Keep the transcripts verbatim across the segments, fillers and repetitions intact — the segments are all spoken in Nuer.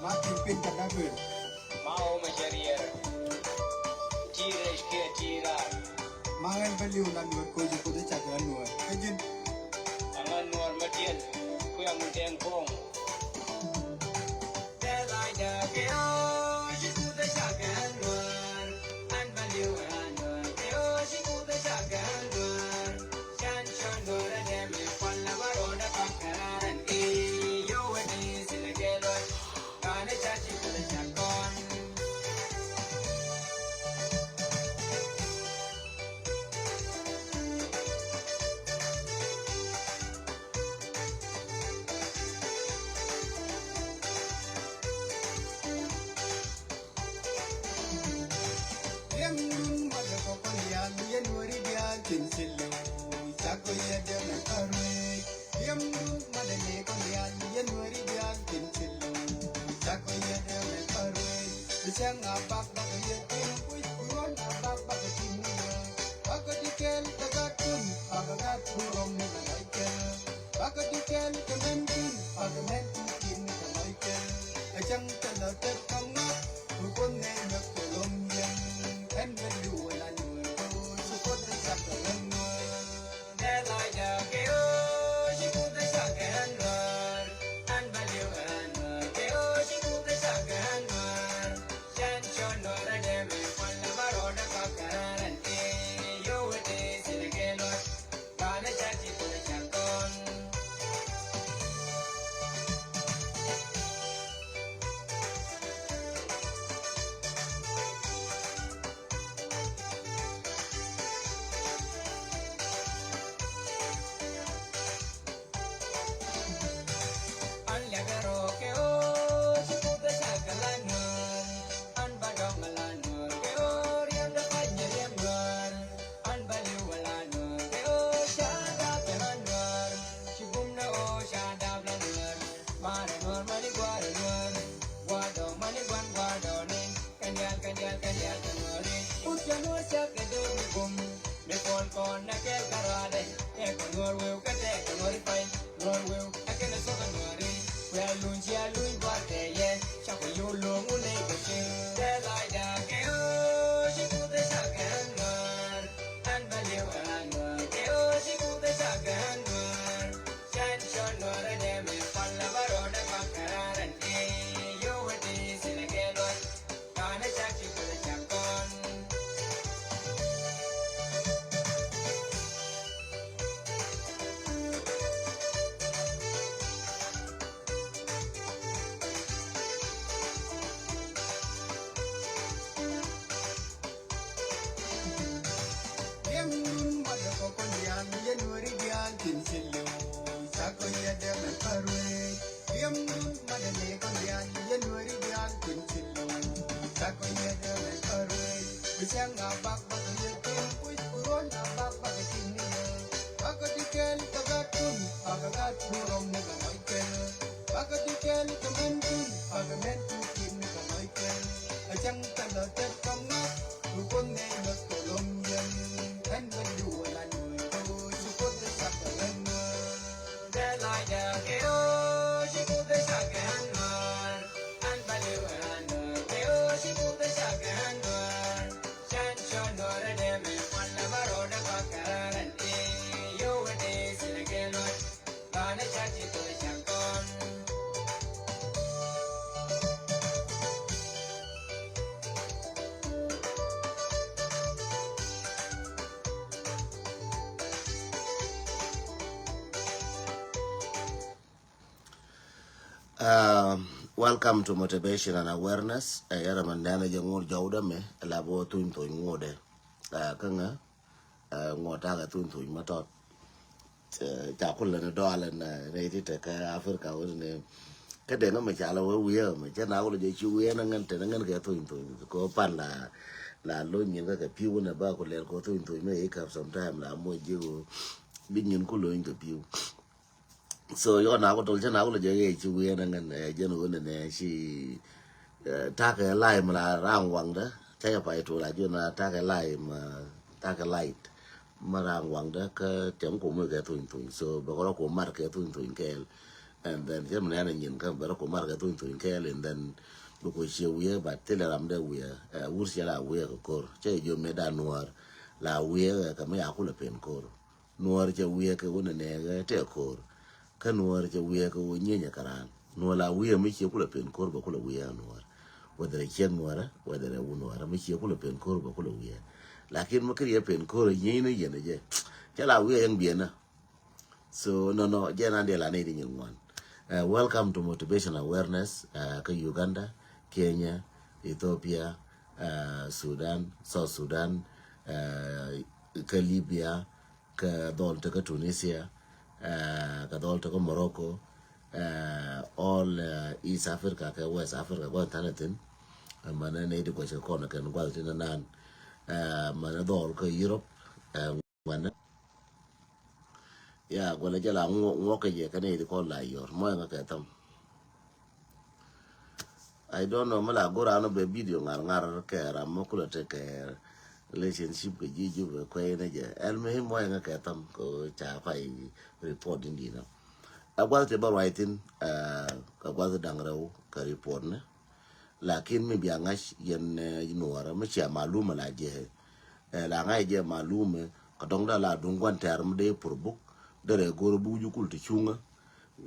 Ma tin pin ka da ber. Ma o ma sharier. Tira ishkia tira. Ma en baliu la nuer ko je ko de chak la nuer. Ke jin. Ama nuer ma tiel. Kuya mun ten kong. Um, welcome to Motivation and Awareness. Ɛ yɛrɛ mɛ nɛnɛ jɛ ŋuɔr jɔwdɛ mɛ la bɔ thuny thuny ŋuɔdɛ. Ɛ kä ŋɛ ŋuɔd takɛ thuny thuny ma tɔt. Ca kulɛ ni dɔalɛ ni rɛy ti tekɛ Africa wuni ni. Kä deŋä mɛ ca la wee wiee mɛ cɛ na kulɛ jɛ ci wiee ni ŋän te ni ŋän kɛ thuny thuny. Kɛ pan la la lo̱ny nyin kä kɛ pi̱w wuni ba kulɛ kɛ thuny thuny mɛ ikap sometime la moc ji̱ woo bi nyin ku lo̱ny kɛ pi̱w. So yɔ na ko tol cɛ na ko lɛ jɛ yɛ ci wiɛ na ŋan ɛ jɛn wä nɛ nɛ ci takɛ lai ma la ran waŋdɛ cɛ yɛ pay tol a jɛ na takɛ lai ma takɛ light ma ran waŋdɛ kä tɛm ko mɛ kɛ thuny thuny. So bɛ kɔrɔ ko mar kɛ thuny thuny kɛɛl. And then cɛ mi nɛn a nyin kä bɛ rɔ ku mar kɛ thuny thuny kɛɛl, and then bi ku ciɛ wiee, but thilɛ ram dee wiee, eh, wur ciɛ la wiee kɛ kor. Cɛ jom ni da Nuɔr la wiee kɛ mi ya kulɛ pen kor. Nuɔr cɛ wiee kɛ wun nɛ nɛ tɛ kor. Kä Nuɔr cɛ wiee kɛ wun nyienyɛ kɛ ran. Nuɔr la wiee mi ciɛ kulɛ pen kor bɛ kulɛ wiee Nuɔr. Whether ciɛ Nuɔr, whether wun Nuɔr mi ciɛ kulɛ pen kor bɛ kulɛ wiee. Lakin mi kiri yɛ pen kor nyienyɛ ni yɛn jɛ. Cɛ la wiee yɛn biɛn na. So no, no, jɛ nan dee la ni di nyin ŋuan. Uh, welcome to Motivation Awareness, uh, kä Uganda, Kenya, Ethiopia, uh, Sudan, South Sudan, uh, kä Libya, kä dhɔl te kä Tunisia, uh, kä dhɔl te kä Morocco, uh, all, uh, East Africa, kä West Africa, guan thanathin. Uh, mana ne di kwa chakona kɛn gual tina nan. Uh, mana dhɔl kä Europe, uh, Ŋuɛnɛ. Ya, guɛlɛ jɛ la ŋuɔk kɛ jɛ kɛn i̱ kɔn la yɔr mɔ ɛŋɛ kɛ thäm. I don't know mi la go̱r an bɛ video ŋar ŋar kɛ ram mɔ kulɛ te kɛ relationship kɛ ji̱ Jubɛ kuɛ inɛ jɛ. Ɛl mi mɔ ɛŋɛ kɛ thäm kɛ ca pay report in dinä. A guath te bä ruay thin, eh, kɛ guath daŋ rɛw kɛ report ni. Lakin mi bia ŋa̱c yɛn, eh, Nuɔrä mi cia maluma la jɛ. Eh, la ŋa̱c jɛ maluma, eh, kɛ dɔŋ da la duŋ guan tɛr mi dee pur buk. Derɛ go̱r buk jukul ti cuŋä.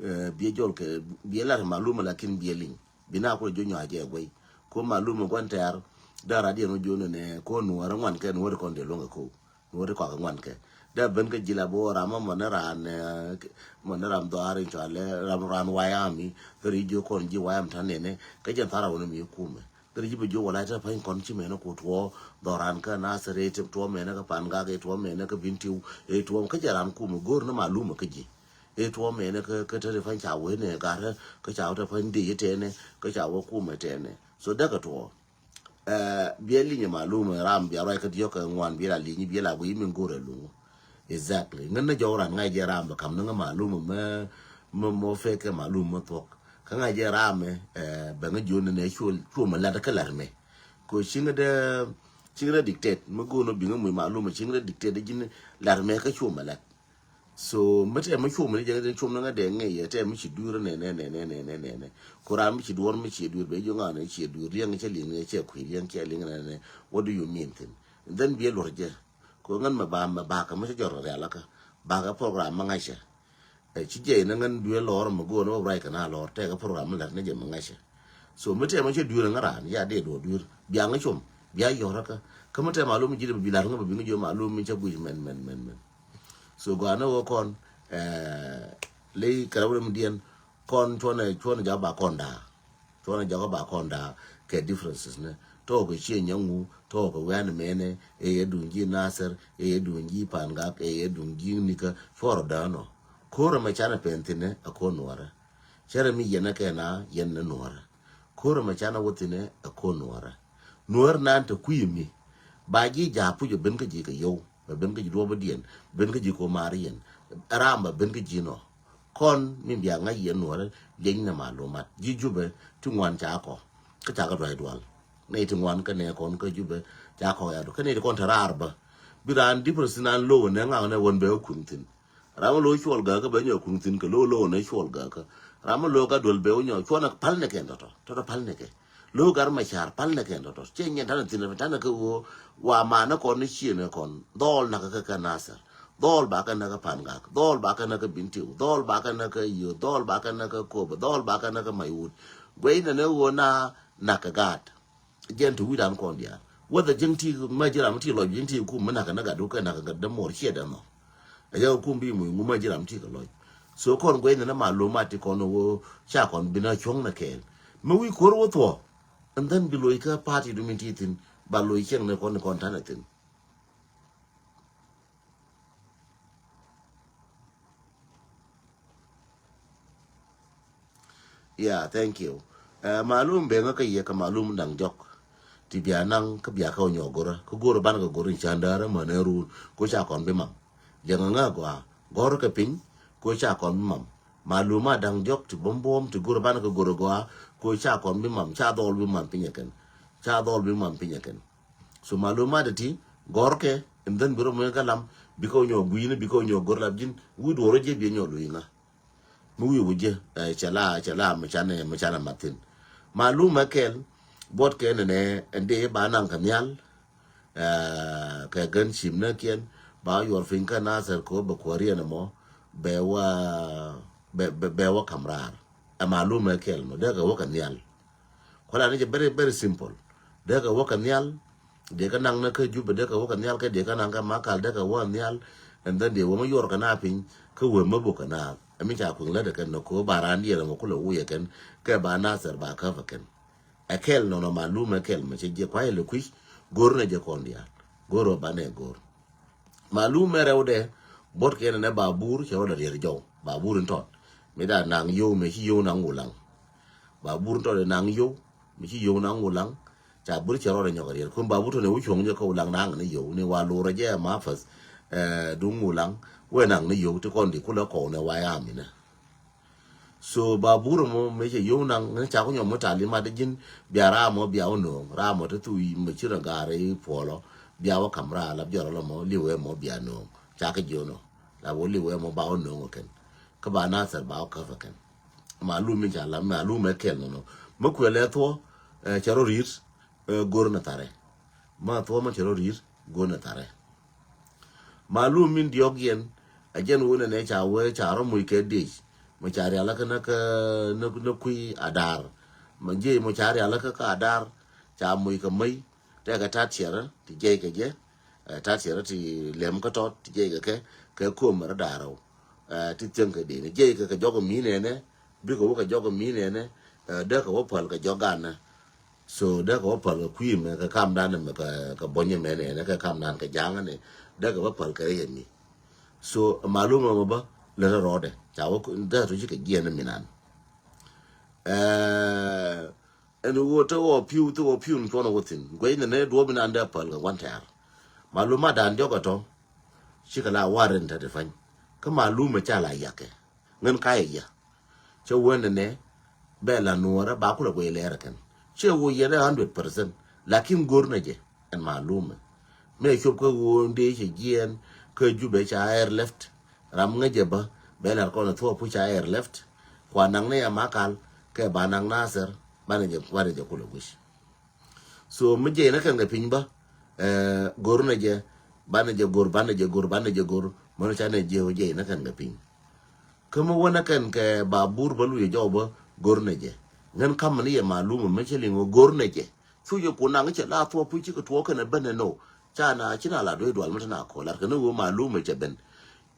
Eh, biɛ jɔl kɛ, biɛ lat maluma lakin biɛ liŋ. Bi na kulɛ jo nyɔa jɛ guɛy. Ko maluma guan tɛr, da radiɛn wä jonɛ nɛ, ko Nuɔrä ŋuan kɛ Nuɔrä kɔn dee luɔŋ kɛ ko. Nuɔri kɔak ŋuan kɛ. Dee ben kä ji̱ la bi wä ram mɔ ni ran, eh, mɔ ni ram dhɔaar in cɔalɛ ram ran wayami. Ri ji̱ kɔn ji̱ wayam tan nɛnɛ. Kä jɛn thara wä ni mi kumɛ. Ri ji̱ bi ji̱ wala te pa̱ny kɔn ci mɛnɛ ku tuɔ dhɔran kä Nasir, eh, tuɔ mɛnɛ kä Pangak, eh, tuɔ mɛnɛ kä Bintiu, eh, tuɔ kä jɛ ran kumɛ go̱r ni maluma kä ji̱. Eh, tuɔ mɛnɛ kä, kä te ri pa̱ny ca wee nɛ garä kä ca wä te pa̱ny dee tɛnɛ kä ca wä kumɛ tɛnɛ. So dee kɛ tuɔ. Eh, biɛ linyɛ malum ram bia ruac kä diɔk kɛ ŋuan biɛ la linyɛ biɛ la guiy min go̱rɛ luŋ. Exactly. Ŋän ni jɔw ran ŋa̱c jɛ ram bɛ kam ni ŋä malum mɛ, mɛ mɔ fek kɛ malum mɛ thuɔk. Kä ŋa̱c jɛ ram mɛ, eh, bɛ ŋä jion ni nɛ cuɔ, cuɔ mɛ lat kä lat mɛ. Ko ciŋ dɛ, ciŋ dɛ dictate mɛ go̱n bi ŋä muc malum ciŋ dɛ dictate ji̱n lat mɛ kä cuɔ mɛ lat. So mi tɛm mi cuɔm ni jɛ cuɔm ni ŋa dee ŋic yɛ tɛm mi ci duur nɛ nɛ nɛ nɛ nɛ nɛ nɛ nɛ. Ko ram mi ci duɔr mi ci duur bɛ jiɔ ŋa ni ci duur liɛŋ cɛ liŋ cɛ kui̱ liɛŋ cɛ liŋ nɛ nɛ. What do you mean thin? And then biɛ luɔr jɛ. Ko ŋan mɛ ba mɛ ba ka mi cɛ jɔr rial ka ba ka program ma ŋa cɛ. Ɛ ci jɛ ni ŋan duur lɔr mɛ go̱o̱n wä right kɛ na lɔr tɛ ka program mi lat ni jɛ mɛ ŋa cɛ. So mi tɛm mi cɛ duur ŋa ran ya dee duɔ duur bia ŋa cuɔm bia yɔr ka. Kä mi tɛm malum ji̱ dee bi lat ŋa bi ŋa jiɔ malum mi cɛ guic mɛn mɛn mɛn mɛn. So gɔaa ni ɣöö kɔn, eh, ley kɛ rɛw rɛm diɛn kɔn cuɔnɛ, cuɔnɛ jɔk ba kɔn da̱a̱. Cuɔnɛ jɔk ba kɔn da̱a̱ kɛ differences ni. Tɔɔk kɛ ciɛ nyɛ ŋu, tɔɔk kɛ wɛn mɛnɛ, ɛ yɛ duŋ ji̱ Nasir, ɛ yɛ duŋ ji̱ Pangak, ɛ yɛ duŋ ji̱ Nikä, cuɔrɔ da̱a̱ nɔ. Ko̱rɛ mɛ canɛ pɛn thi̱nɛ ɛ ko̱r Nuɔrɛ. Cɛ rɛ mi yɛn ɛ kɛ na yɛn ni Nuɔrɛ. Ko̱rɛ mɛ canɛ wä thi̱nɛ ɛ ko̱r Nuɔrɛ. Nuɔrɛ nan te kui̱ mi. Ba ji̱ ja̱a̱ puc ɛ ben kä ji̱ kɛ yio̱w. Bɛ ben kä ji̱ duɔ̱ɔ̱p bä diɛn ben kä ji̱ ko̱ maar yɛn. Ram bɛ ben kä ji̱ nɔ. Kɔn mi bia ŋa̱c yɛn Nuɔrɛ lieny nɛ malumat ji̱ Jubɛ ti ŋuan ca kɔ. Kä ca kɛ duac dual nɛ ti ŋuan kä nɛ kɔn kä Jubɛ ca kɔ ya du kä nɛ ti kɔn te raar bä. Bi raan dipɛ si naan lo̱w nɛ ŋa̱k nɛ wän bɛ kuŋ thi̱n. Ram mi lo̱w cuɔl gäkä bɛ nyɔ kuŋ thi̱n kɛ lo̱w lo̱w nɛ cuɔl gäkä. Ram mi lo̱w ka duel bɛ wä nyɔ cuɔn pal nɛ kɛn tɔtɔ tɔtɔ pal nɛ kɛ. Lo̱w gar ma car pal nɛ kɛn tɔtɔ cɛ nyɛn tanɛ thi̱n tanɛ kɛ ɣöö wa manɛ kɔn ni cienɛ kɔn dhɔɔl nakä kɛ kɛ Nasir. Dhɔɔl ba kɛ nakä Pangak dhɔɔl ba kɛ nakä Bintiu dhɔɔl ba kɛ nakä Yio̱o̱ dhɔɔl ba kɛ nakä Kobä dhɔɔl ba kɛ nakä Maiwut. Guɛy nɛ nɛ ɣöö na nakä gaat. Jɛn ti wi̱dan kɔn diaal whether ji̱n ti ma ji̱ ram ti lɔc ji̱n ti kum mi nakä nakä gat wä kɛ nakä gat dämuɔr ciɛ dämɔ. Ɛ jɛ kum bi muc ŋu ma ji̱ ram ti kɛ lɔc. So kɔn guɛy nɛ nɛ ma lom ma ti kɔn wä ca kɔn bi na cuɔ̱ŋ nɛ kɛɛl. Mi wi̱c kuɔr wä thuɔ. And then bi loc kä party du min ti thi̱n ba loc cieŋ nɛ kɔn ni kɔn tanɛ thi̱n. Yeah, thank you. Eh, malum beŋä kä yɛ kä malum daŋ jɔk. Ti bia naŋ kä bia kä onyɔ gorä kä gorä ban kä gorä in candara mane run ko ca kɔn bi mam. Liɛŋä ŋä gɔa gɔr kä piny ko ca kɔn bi mam. Malum a daŋ jɔk ti bom bom ti gorä ban kä gorä gɔa ko ca kɔn bi mam ca dhɔl bi mam piny ɛ kɛn. Ca dhɔl bi mam piny ɛ kɛn. So malumat ti gɔrkɛ, and then bi rɔ muec kä lam bikɛ wä nyɔ gui̱ni bikɛ wä nyɔ gor lap ji̱n wi̱i̱ duɔrɔ jiɛ biɛ nyɔ lui̱ ŋa. Mi wi̱i̱ wi̱c jɛ, eh, cɛ la, cɛ la mi canɛ, mi canɛ mathin. Malum ɛ kɛl, buɔt kɛ nɛnɛ, ɛn dee ba naŋ kɛ nhial, eh, kɛ gän cim nä kiɛn, ba yuɔr piny kä Nasir kɛ wä bɛ kuäriɛn ɛmɔ, bɛ wä, bɛ, bɛ, bɛ wä kam raar. Ɛ malum ɛ kɛl mɔ, dee kɛ wä kɛ nhial. Kuala ni jɛ very, very simple. Dee kɛ wä kɛ nhial, dee kɛ naŋ ni kä Jubɛ, dee kɛ wä kɛ nhial, kɛ dee kɛ naŋ kɛ Makal, dee kɛ wä kɛ nhial, and then dee wä mi yuɔr kɛ na piny, kä wee mi buk kɛ na. Ɛ mi ca kui̱ŋ lät ɛ kɛn nɔ kɛ wä ba raan diɛl ɛmɔ kulɛ wuyɛ kɛn, kɛ ba Nasir ba käp ɛ kɛn. Ɛ kɛl nɔnɔ malum ɛ kɛl mɛ cɛ jiɛ kuay lɛ kui̱c, go̱r nɛ jɛ kɔn diaal. Go̱r ɔ banɛ go̱r. Malum mɛ rɛwdɛ, buɔt kɛn nɛ Babur cɛ rɔdɛ riɛt jɔw. Babur in tɔt. Mi da naŋ yow mɛ ci yow naŋ wulaŋ. Babur in tɔt naŋ yow, mi ci yow naŋ wulaŋ. Ca bur cɛ rɔdɛ nyɔk riɛt. Kun Babur tɔt ni wu cuɔŋ jɛ kä wulaŋ naŋ ni yow. Ni wa lurɛ jɛ ma fas, eh, duŋ wulaŋ. Wɛ naŋ ni yow ti kɔn di kulɛ kɔw nɛ wa yam inɛ. So Babur mɔ mɛ cɛ yow naŋ ni ca ku nyɔm mɔ talimat ji̱n bia ram mɔ bia wä no̱o̱ŋ. Ram mɔ te thu mɛ ci rɔ gar i̱ puɔlɔ. Bia wä kam raa la biɔrɔ lɔ mɔ liwɛ mɔ bia no̱o̱ŋ. Ca kɛ ji̱ wä nɔ. La wä liwɛ mɔ ba wä no̱o̱ŋ kɛn. Kä ba Nasir ba wä käp kɛn. Malum mi ca la, malum mɛ kɛl nɔnɔ. Mɛ kuɛ lɛ thuɔ, eh, cɛ rɔ ri̱t, eh, go̱r nɛ tharɛ. Ma thuɔ mɛ cɛ rɔ ri̱t, go̱r nɛ tharɛ. Malum min diɔk yɛn, a jɛn wunɛ nɛ ca wee ca rɔ muc kɛ dec. Mɛ ca rial kä nä kä nä, nä kui̱ Adar. Mɛ jiɛ mɛ ca rial kä kä Adar, ca muc kɛ mäc. Tɛkɛ tat ciɛrä ti jiɛc kɛ jɛ, eh, tat ciɛrä ti lɛm kä tɔt ti jiɛc kɛ kɛ, kɛ kuɔm rɔ da̱rä. Eh, ti thiäŋ kɛ deni jiɛc kɛ kɛ jɔk mi nɛnɛ, bikɛ wä kɛ jɔk mi nɛnɛ, eh, dee kɛ wä päl kɛ jɔk ganɛ. So dee kɛ wä päl kɛ kui̱ mɛ kɛ kam dan mɛ kɛ, kɛ buɔnyɛ mɛ nɛnɛ kɛ kam dan kɛ jaŋä nɛ, dee kɛ wä päl kɛ rɛy mi. So malum mɛ bä lɛ rɛ rɔɔdɛ ca wä dee tuci kɛ jiɛn mi nan. Eh, ɛn ɣöö te ɣɔɔ pi̱w, te ɣɔɔ pi̱w ni cuɔn ɣöö thi̱n guɛcnɛ ni duɔ̱ɔ̱p inan dee päl kɛ gua̱n tɛ̈r. Malumat dan diɔ̱k ɛ tɔ̱ cikɛ la wa̱r in te ti pa̱ny. Kä malum ɛ ca la yakɛ ŋän ka yɛ yɛ. Cɛ wen nɛ nɛ bɛ la nuɔrɛ ba kulɛ guɛc lɛɛr ɛ kɛn. Cɛ ɣöö yɛn ɛ hundred percent, lakin go̱r nɛ jɛ ɛn malum ɛ. Mɛ cop kä ɣöö dee cɛ jiɛɛn kä Jubɛ ca airlift. Ram ŋäcɛ bä bɛ lar kɔn thuɔɔk puc ca airlift. Kua naŋ ni ya Makal kɛ ba naŋ Nasir banɛ jɛ, banɛ jɛ kulɛ guic. So mi jɛ inɛ kɛn kɛ piny bä, eh, go̱r nɛ jɛ, banɛ jɛ go̱r, banɛ jɛ go̱r, banɛ jɛ go̱r. Mɛn ca nɛ jɛ wä jɛ inɛ kɛn kɛ piny. Kä mi wä nɛ kɛn kɛ Babur bä luye jɔw bä go̱r nɛ jɛ. Ŋän kam ni yɛ malum mi cɛ liŋ wä go̱r nɛ jɛ. Cu jɛ kun naŋ cɛ la thuɔɔk puc cikɛ tuɔɔk kɛn ɛ ben ɛ no. Ca na ci na la duec dual mi te na kɔ lar kɛn ɛ wä malum mi cɛ ben.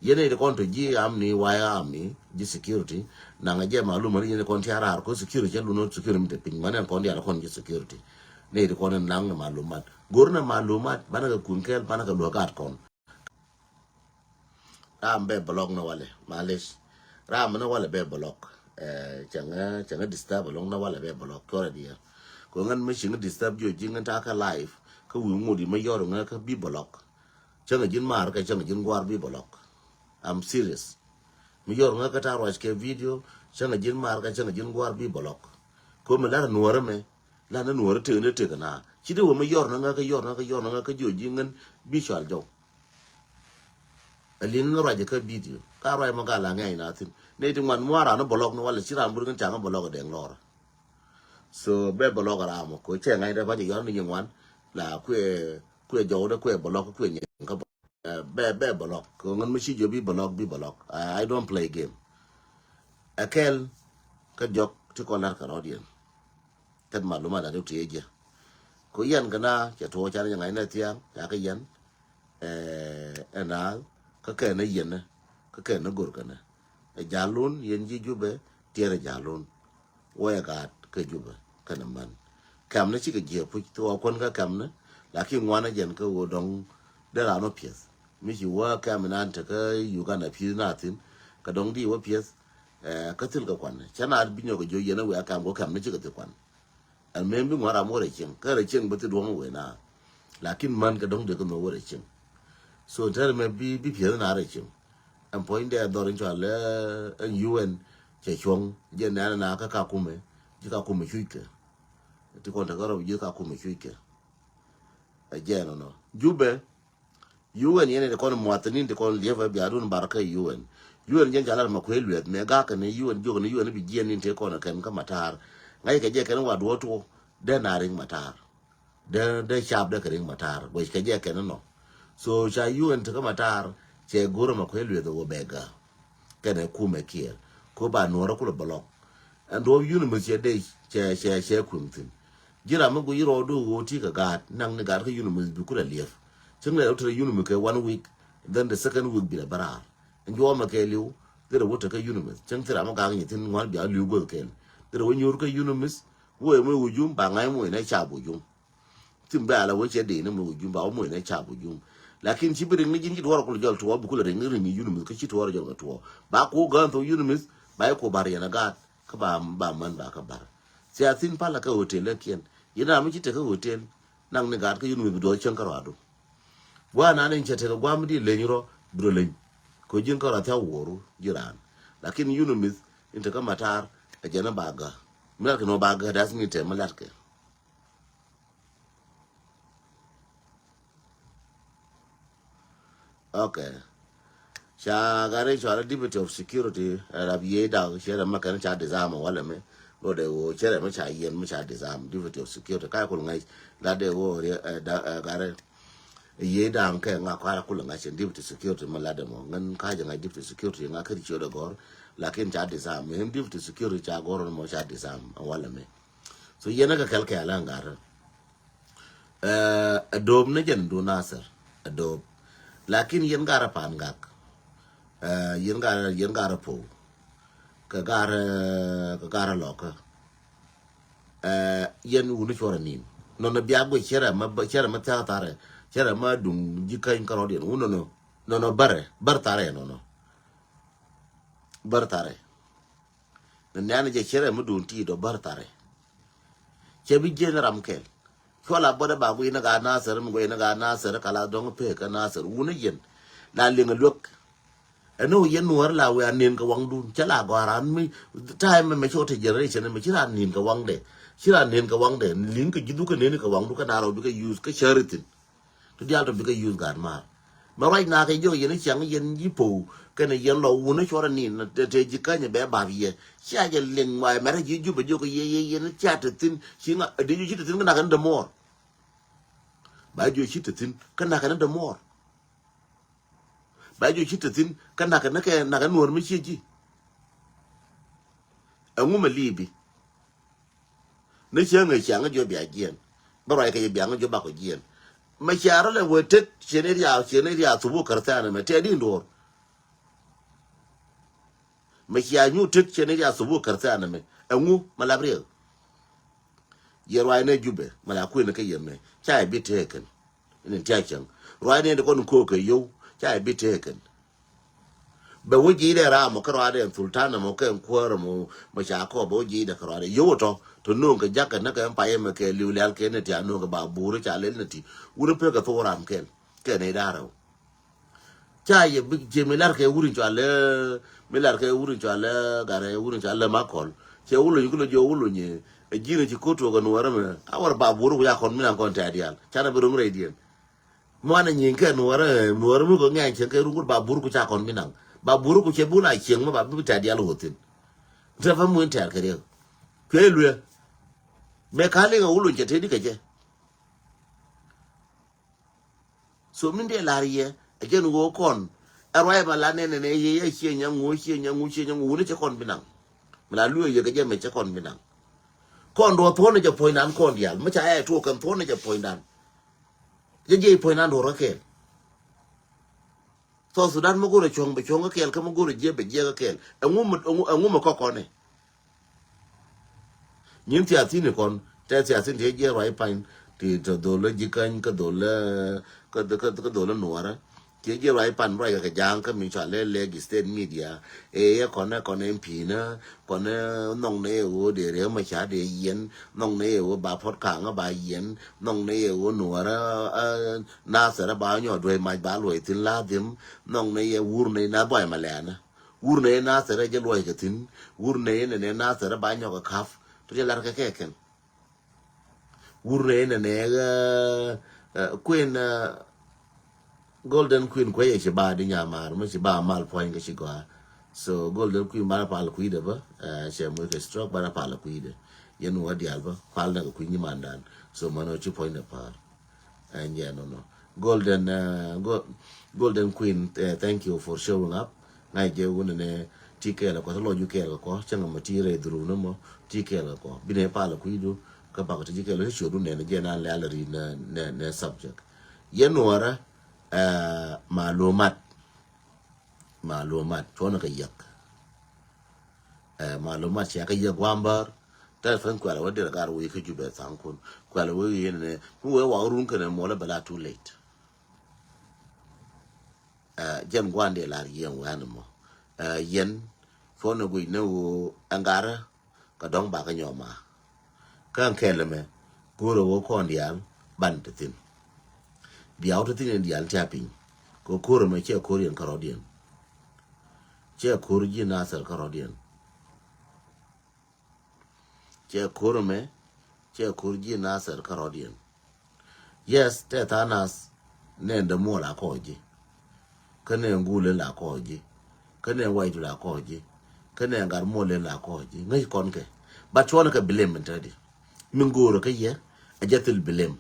Yɛn nɛy ti kɔn tɔ ji̱ amni, wayä amni, ji̱ security. Naŋ a jɛ malum ani yɛn ti kɔn ti a raar kɔ security cɛ lunɔ security mi te piny. Mani ɛn kɔn diaal kɔn ji̱ security. Nɛy ti kɔn in naŋ ni malumat. Go̱r ni malumat banɛ kɛ kun kɛɛl banɛ kɛ luäk gat kɔn. Ram bɛ block ni walɛ, malish. Ram ni walɛ bɛ block. Eh, cɛŋɛ, cɛŋɛ disturb alɔŋ ni walɛ bɛ block. Cuɔrɛ diɛ. Kɔ ŋän mi ci ŋä disturb jiɔ ji̱ ŋän ta̱a̱ kä live. Kä wi̱i̱ ŋot yi mi yɔr ŋä kä bi block. Cäŋ a ji̱n maar kɛ cäŋ a ji̱n gua̱a̱r bi bɛ lɔk. I'm serious. Mi yɔr ŋä kä ta̱a̱ ruac kɛ video, cäŋ a ji̱n maar kɛ cäŋ a ji̱n gua̱a̱r bi bɛ lɔk. Ko mi lar nuɔ̱ɔ̱rä mɛ, lar ni nuɔ̱ɔ̱rä tëk ni tëk na. Ci di wä mi yɔr ni ŋä kä yɔr ni ŋä kä yɔr ni ŋä kä jiɔ ji̱ ŋän bi cual jɔw. A li̱n ni ruac kä video. Ka ruac mɔ gal a ŋɛ̈ny na thi̱n. Ni ti ŋuan mua̱a̱ra ni bɛ lɔk ni walɛ ci ram bur ŋän ca̱ŋ bɛ lɔk a dɛŋ lɔrä. So bɛ bɛ lɔk a ram ko cɛ ŋa̱ny dɛ ba jɛ yɔr ni nyi ŋuan. La kuɛ, kuɛ jɔw dɛ kuɛ bɛ lɔk kuɛ nyi ŋä bɛ, bɛ bɛ lɔk. Ko ŋän mi ci jɔ bi bɛ lɔk bi bɛ lɔk. I, I don't play game. Ɛ kɛl kä jɔk ti kɔn lar kɛ rɔɔd yɛn. Kɛt malumat a duk ti yɛ jɛ. Ko yɛn kɛ na cɛ tuɔ can jɛ ŋa̱ny nɛ thiaŋ ca kɛ yɛn. Ɛ na kä kɛn ɛ yɛn kä kɛn ɛ gor kɛn ɛ jalun yɛn ji̱ Jubɛ tiɛɛr ɛ jalun. Wä yɛ gaat kä Jubɛ kɛn ɛ män. Kɛm ni cikɛ jiɛ puc thok a kuän kä kɛm ni. Lakin ŋuan ɛ jɛn kä ɣöö dɔŋ dee ran wä piɛth. Mi ci wä kɛm inan te kä Uganda pi̱th na thi̱n kɛ dɔŋ di wä piɛth. Ɛ kä thil kɛ kuan cɛ na bi nyɔk kɛ jiɔ yɛn ɛ wia kɛm kɛ kɛm ni cikɛ thil kuan. Ɛn mëë bi ŋuan ram wä rɛ cieŋ kä rɛ cieŋ bä thi duɔ̱ŋ wee na. Lakin män kɛ dɔ̱ŋ dee kä nhok wä rɛ cieŋ. So tɛr mɛ bi, bi piɛth na rɛ cieŋ. Ɛn puɔ̱ny dee dhɔr in cɔal ɛn U N cɛ cuɔ̱ŋ jɛ nɛn na kä Kakumɛ ji̱ Kakumɛ cuc kɛ. Ti kɔn te kä rɔb ji̱ Kakumɛ cuc kɛ. Ɛ jɛ nɔnɔ Jubɛ. U N yɛn ti kɔn muathinin ti kɔn liepɛ biadun bar kä U N. U N jɛn ca lar ma kuëë lueth mɛ gak kɛn U N jiök ni U N bi jiɛn ni te kɔn kɛn kä matar. Ŋa̱c kɛ jɛ kɛn wa duɔ̱ɔ̱r tuɔ dee na riŋ matar. Dee dee cap dee kɛ riŋ matar guec kɛ jɛ kɛn nɔ. So ca U N te kä matar cɛ go̱r ma kuëë lueth wä bɛ gak. Kɛn ɛ kumɛ kiɛɛr ko ba nuɔrä kulɛ bɛ lɔk. Ɛn duɔ̱ɔ̱p UNMISS cɛ dee cɛ cɛ cɛ kui̱m thi̱n. Ji̱ ram mi guic rɔɔdu ɣöö ti kɛ gaat naŋ ni gaat kä UNMISS bi kulɛ liɛp. Cäŋ lɛ rɔ te UNMISS kɛ one week, then the second week bi lɛ bä raar. Ɛn juɔmɛ kɛ li̱w, thilɛ wä te kä UNMISS. Cäŋ thilɛ ram mi gaŋ nyi thi̱n ŋuan bia li̱w guäth kɛl. Thilɛ wä nyuur kä UNMISS, wä ɛ mɛ wä jum ba ŋa̱c mɔ inɛ cap wä jum. Thim bɛ ala wä cɛ dee ni mɛ wä jum ba wä mɔ inɛ cap wä jum. Lakin ci bi riŋ ni ji̱n ci tuɔɔr kul jɔl tuɔɔr bi kulɛ riŋ ni riŋ ni UNMISS kä ci tuɔɔr jɔl kɛ tuɔɔr. Ba ku gäŋ thok UNMISS ba iku bar yɛn a gaat kä ba ba män ba kä bar. Cia thin pal kä hotel lɛ kiɛn. Yɛn a mi ci te kä hotel. Naŋ ni gaat kä UNMISS bi duɔth cäŋ kä rɔadu. Gua̱a̱ nan in cɛ tekɛ gua̱a̱m di leny rɔ bi rɔ leny. Kɛ ji̱n kärɔa thia̱k wuɔru ji̱ raan. Lakin UNMISS in tekä matar ɛ jɛn ɛ ba gä. Mi lat kɛ nɔ ba gä das mi tɛm mi lat kɛ. Okay. Ca gari cɔal deputy of security rap yiey dak cɛ rɛ mɛ kɛn ca disarm walɛ mɛ. Lo de wo cɛ rɛ mɛ ca yɛn mɛ ca disarm deputy of security ka kul ŋa̱c la de wo gari. Yiey dak kɛ ŋa kɔara kul ŋa̱c cɛ deputy security mɛ la de mɔ ŋɛn ka jɛ ŋa̱c deputy security ŋa kɛ ri ciö de gɔr. Lakin ca disarm mɛ deputy security ca gɔr mɔ ca disarm walɛ mɛ. So yɛn kɛ kɛl kɛ ala ŋa̱t. Ɛ do̱o̱p ni jɛn du Nasir ɛ do̱o̱p. Lakin yɛn garɛ pan gak. Ɛ yɛn garɛ yɛn garɛ po̱w. Kɛ garɛ kɛ garɛ lɔkä. Ɛ yɛn wuni cuɔrɛ nin nɔnɔ bia guic cɛrɛ ma cɛrɛ ma thia̱k tharɛ cɛrɛ ma duŋ ji̱ käny kärɔ̱diɛn wun nɔnɔ nɔnɔ bärɛ bär tharɛ nɔnɔ. Bär tharɛ. Ni nɛn jɛ cɛrɛ mi duun ti dɔ bär tharɛ. Cɛ bi jiɛn ram kɛl. Cuɔl a bɔdɛ ba guiy ni gaa Nasir mi guiy ni gaa Nasir kala dɔŋ pek kä Nasir wuni yɛn. La liŋ luek. Ɛn ɣöö yɛn nuɔr la wiaa nin kɛ waŋdun cɛ la gɔaa ran mi time mɛ cɛ wä te generation mɛ ci ran nin kɛ waŋdɛ. Ci ran nin kɛ waŋdɛ liŋ kɛ ji̱thu kɛ nin kɛ waŋdu kɛ na rɔw bikɛ use kɛ cäri thin. Ti diaal tɔ bikɛ use gaat maar. Mɛ ruac nakä jiök yɛn i̱ ciaŋ yɛn ji̱ po̱w kɛnɛ yɛn lɔ wun i̱ cuɔrɛ nin te te ji̱ känyɛ bɛ bap yɛ. Cia jɛ liŋ waɛ mɛrɛ ji̱ Jubɛ jiök yɛ yɛ yɛn i̱ cia te thi̱n ci ŋa di jiök ci te thi̱n kä nakä ni dämuɔɔr. Ba jiök ci te thi̱n kä nakä ni dämuɔɔr. Ba jiök ci te thi̱n kä nakä ni kɛ nakä nuɔɔr mi ciɛ ji̱. Ɛŋu mɛ liibi. Ni cieŋ ɛ ciaŋ jiɔ bia jiɛn bä ruac kɛ jɛ biaŋ jiɔ bakɔ jiɛn. Mɛ cia rɔ lɛ wee tet cieni riaak cieni riaak thubu kärthianɛ mɛ tɛɛ din duɔr. Mɛ cia nyu tet cieni riaak thubu kärthianɛ mɛ ɛŋu mɛ lap riɛk. Yɛ ruac ni Jubɛ mɛ la kuënɛ kä yɛ mɛ ca yɛ bi tëëkɛn. Ni tia̱ cäŋ ruac ni ti kɔn ko̱o̱k kɛ yio̱w ca yɛ bi tëëkɛn. Bɛ wä ji̱ dee ram mɔ kä ruaadɛ ɛn thultan mɔ kɛ ɛn kuäär mɔ mɔ ca kɔɔp bɛ wä ji̱ dee kä ruaadɛ yio̱w tɔ tɔ no̱o̱ŋ kɛ jakä näkɛ ɛn payɛ mɛ kɛ li̱w lial kɛ ni ti a no̱o̱ŋ kɛ ba buuri ca lel ni ti wuni pek kɛ thok ram kɛl kɛ ni da̱rɛ wä. Ca yɛ bi jiɛ mi lar kɛ wuni cɔal lɛ mi lar kɛ wuni cɔal lɛ garɛ wuni cɔal lɛ ma kɔl cɛ wulony kulɛ jiɔ wulony ɛ ji̱n ci ko̱t tuɔk ɛn wärä mɛ a wär ba buuri ku ca kɔn mi naŋ kɔn tɛ̈ diaal canɛ bi ro̱ŋ rɛy diɛn. Muanɛ nyiŋ kɛ nuɔrɛ nuɔrɛ mi kɛ ŋɛn cieŋ kɛ rukut ba burku ca kɔn mi naŋ ba burku cɛ bu la cieŋ mi ba bi tɛt dial wothin. Tɛ fɛ muin tɛt kɛ riek. Cuɛ luɛ mɛ ka liŋ a wulun cɛ teti kɛ cɛ. So min dee lar yɛ a jɛn woo kɔn. Ɛ ruac ma la nɛnɛ nɛ yɛ yɛ cieŋ nyaŋ woo cieŋ nyaŋ woo cieŋ nyaŋ woo ni cɛ kɔn bi naŋ. Mi la luɛ yɛ kɛ jɛ mɛ cɛ kɔn bi naŋ. Kɔn duɔ thuɔn ni jɛ puɔ̱ny dan kɔn dial mi ca yɛ tuɔ kɛn thuɔn ni jɛ puɔ̱ny dan. Jɛ jiɛc puɔ̱ny nan duɔ̱r kä kɛɛl. South Sudan mi go̱rɛ cuɔ̱ŋ bɛ cuɔ̱ŋ kä kɛɛl kä mi go̱rɛ jiɛk bɛ jiɛk kä kɛɛl. Ɛŋu mi ɛŋu mi kɔkɔnɛ. Nyin thiathin ikɔn tɛ thiathin tɛ jiɛk ruac pany ti tɛ dhol lä jikäny kä dhol lä kä dhol lä nuɔrä. Ciɛ ji̱ ruac pan ruac kɛ ja̱a̱ŋ kä mi cɔal lɛ Lake State Media. Ëë yɛ kɔnɛ kɔnɛ M P nä kɔnɛ nhɔŋnɛ yɛ ɣöö dee riek mɛ ca dee yiɛn nhɔŋnɛ yɛ ɣöö ba puɔ̱t ka̱a̱ŋä ba yiɛn nhɔŋnɛ yɛ ɣöö nuɔ̱ɔ̱rä. Nathɛrä ba nyɔk duec mac ba luɔc thi̱n la dhim nhɔŋnɛ yɛ wurnɛ na buay mɛ lɛɛnä. Wurnɛ yɛ nathɛrä jɛ luɔc kɛ thi̱n wurnɛ yɛ nɛnɛ nathɛrä ba nyɔk kɛ ka̱p. Tɔ jɛ lar kɛ kɛ kɛn. Wur nɛ inɛ nɛ ɛ kuin ɛ Golden Queen kuecɛ ci ba di nyamar mi ci ba mal puɔ̱ny kɛ ci gɔaa. So Golden Queen, banɛ pal kui̱dɛ bä. Cɛ moc kɛ stroke, banɛ pal kui̱dɛ. Yɛn wä diaal bä pal nɛ kɛ kui̱ nyimandan. So mano ci puɔ̱nydɛ pa̱a̱r. Ɛn jɛ nɔnɔ. Golden, uh, Go- Golden Queen, uh, thank you for showing up. Ŋa̱c jɛ wun nɛ ti kɛɛl kɔ, ti lɔc ju kɛɛl kɔ, cäŋ mɔ ti rɛy dhuruk ni mɔ ti kɛɛl kɔ. Binɛ pal kui̱du kä bak ti ji kɛɛl ti ciötdu nɛn jɛ nan lɛl ri nɛ nɛ nɛ subject. Yɛn nuɔrä, uh, malumat. Malumat cuɔnɛ kɛ yɛk. Ɛ, malumat cia kɛ yɛk gua̱a̱m bär. Tɛl fɛn kuɛl wä dirɛ gar wee kä Jubɛ tha̱a̱ŋkun. Kuɛl wee yen nɛ mi wee wak run kɛnɛ muɔlɛ bɛ la too late. Ɛ, jɛn gua̱a̱n dee lar yɛn wee ani mɔ. Ɛ, yɛn cuɔnɛ guic ni woo ɛŋgarä. Kɛ dɔ̱ŋ bakä nyɔma. Kä ɛn kɛl ɛmɛ go̱o̱rɛ wä kɔn diaal ban te thi̱n. Diaw te thi̱n in diaal tia piny. Kɛ ko̱r ɛmɛ cɛ ko̱r yɛn kärɔ̱diɛn. Cɛ ko̱r ji̱ Nathɛr kärɔ̱diɛn. Cɛ ko̱r ɛmɛ cɛ ko̱r ji̱ Nathɛr kärɔ̱diɛn. Yes, tɛ tha̱a̱ŋ nath nɛ ɛn dämuɔl a kɔɔc ji̱. Kä nɛ ɛn guul ɛn la kɔɔc ji̱. Kä nɛ ɛn wac tu la kɔɔc ji̱. Kä nɛ ɛn gat muɔl ɛn la kɔɔc ji̱. Ŋäc kɔn kɛ. But cuɔnɛ kɛ blame ɛn tädi. Min go̱o̱rä kä yɛ a jɛ thil blame.